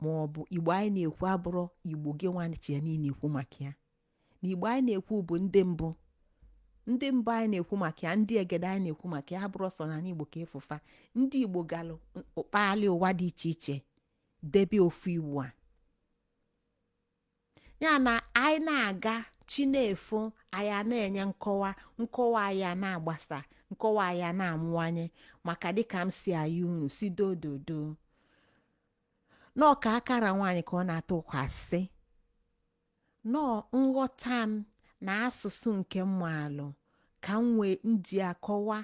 Ma ọ bụ Igbo anyị na-ekwu abụrụ Igbo gị nwa chie niile ekwu maka ya. Na Igbo anyị na-ekwu bụ ndị mbụ, ndị mbụ anyị na-ekwu maka ya, ndị egede anyị na-ekwu maka ya, abụrụ sọ n'ala Igbo ka ịfụfa ndị Igbo galụ ụkpali ụwa dị iche iche debe ofu iwu a. Ya na anyị na-aga, chi na-efo, anyị a na-enye nkọwa, nkọwa anyị a na-agbasa, nkọwa anyị a na-amụwanye. Maka dịka m si ayị unu si dododo nọọ ka akara nwaanyị ka ọ na-atụkwasị nọọ nghọta m na asụsụ nke mmalụ ka m nwee nji akọwa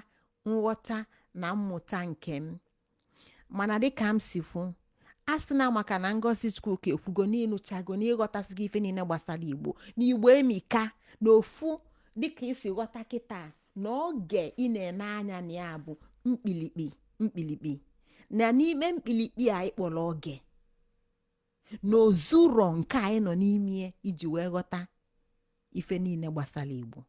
nghọta na mmụta nke m. Mana dịka m si kwu, a sị na maka na Ngozi Chukwuka ekwugo n'ịnụchago na ịghọtasịgo ife niile gbasara Igbo, na Igbo emika na ofu dịka isi ghọta kịta, na oge ị na-ene anya na ya bụ mkpilikpi mkpilikpi, na n'ime mkpilikpi a ịkpọrọ oge na ozuro nke anyị nọ n'ime iji wee ghọta ife niile gbasara Igbo.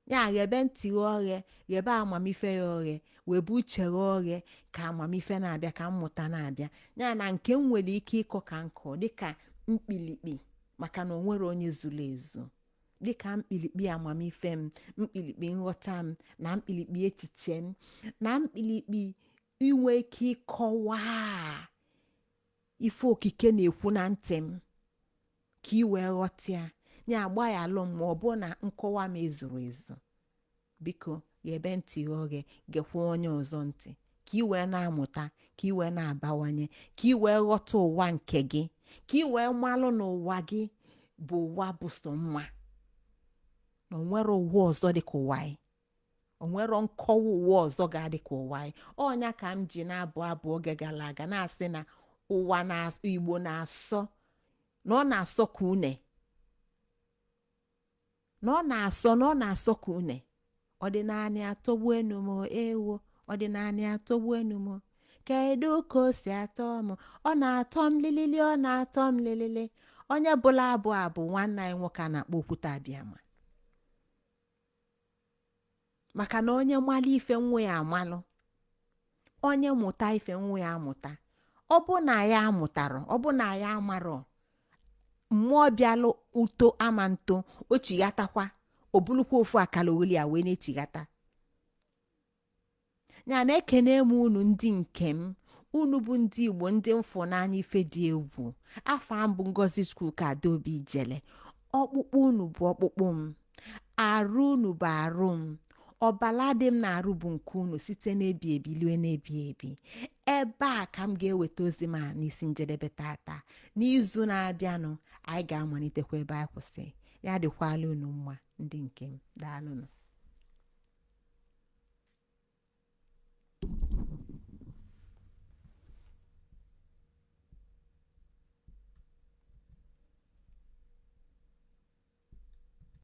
Ya ghebe ntị ghe oghe, ghebe amamife ya oghe, webe uche ghe oghe, ka amamife na-abịa, ka mmụta na-abịa. Ya na nke m nwere ike ịkọ ka nkọ dịka mkpilikpi, maka na o nwere onye zuru ezu, dịka mkpilikpi amamife m, mkpilikpi nghọta m, na mkpilikpi echiche m, na mkpilikpi inwe ike ịkọwa ife okike na-ekwu na ntị m ka ị wee ghọta ya. Ya agbaghalụ m ma ọ bụ na nkọwa m ezuru ezu. Biko ghebe ntị gị oghe, gekwa onye ọzọ ntị, ka ị wee na-amụta, ka ị wee na-abawanye, ka ị wee ghọta ụwa nke gị, ka ị wee malụ na ụwa gị bụ ụwa bụ sọ mma, na onwere ụwa ọzọ dị ka ụwa anyị, onwero nkọwa ụwa ọzọ ga-adị ka ụwa anyị. Ọnya ka m ji na-abụ abụ oge gara aga na-asị na ụwa na Igbo na-asọ, na ọ na-asọ ka une, na ọ na-asọ, na ọ na-asọ ka une. Ọdịnanị atọgbu enu m, ewo, ọdịnanị atọgbu enu m. Kedu ka o si atọ m? Ọ na-atọ m lilili, ọ na-atọ m lilili. Onye bụla abụ a bụ nwanne anyị nwoke a na-akpọ Okwute Abịama, maka na onye malụ ife nwa ya amalụ, onye mụta ife nwa ya amụta. Ọ bụ na ya amụtarọ, ọ bụ na ya amarọ, mmụọ bịalụ uto ama nto o chighatakwa, o bulukwa ofu akala oli a wee na-echighata ya. Na-ekene m unu, ndị nke m, unu bụ ndị Igbo, ndị mfụnanya ife dị egwu. Afọ m bụ Ngozi Chukwuka Adaobi Ijele. Ọkpụkpụ unu bụ ọkpụkpụ m, arụ unu bụ arụ m, ọbala dị m na-arụ bụ nke unu, site n'ebi ebi lue n'ebi ebi. Ebe a ka m ga-eweta ozi m a n'isi njedebe tata. N'izu na-abịanụ, anyị ga-amalitekwa ebe anyị kwụsị. Ya dịkwala unu mma, ndị nke m. Daalụnụ.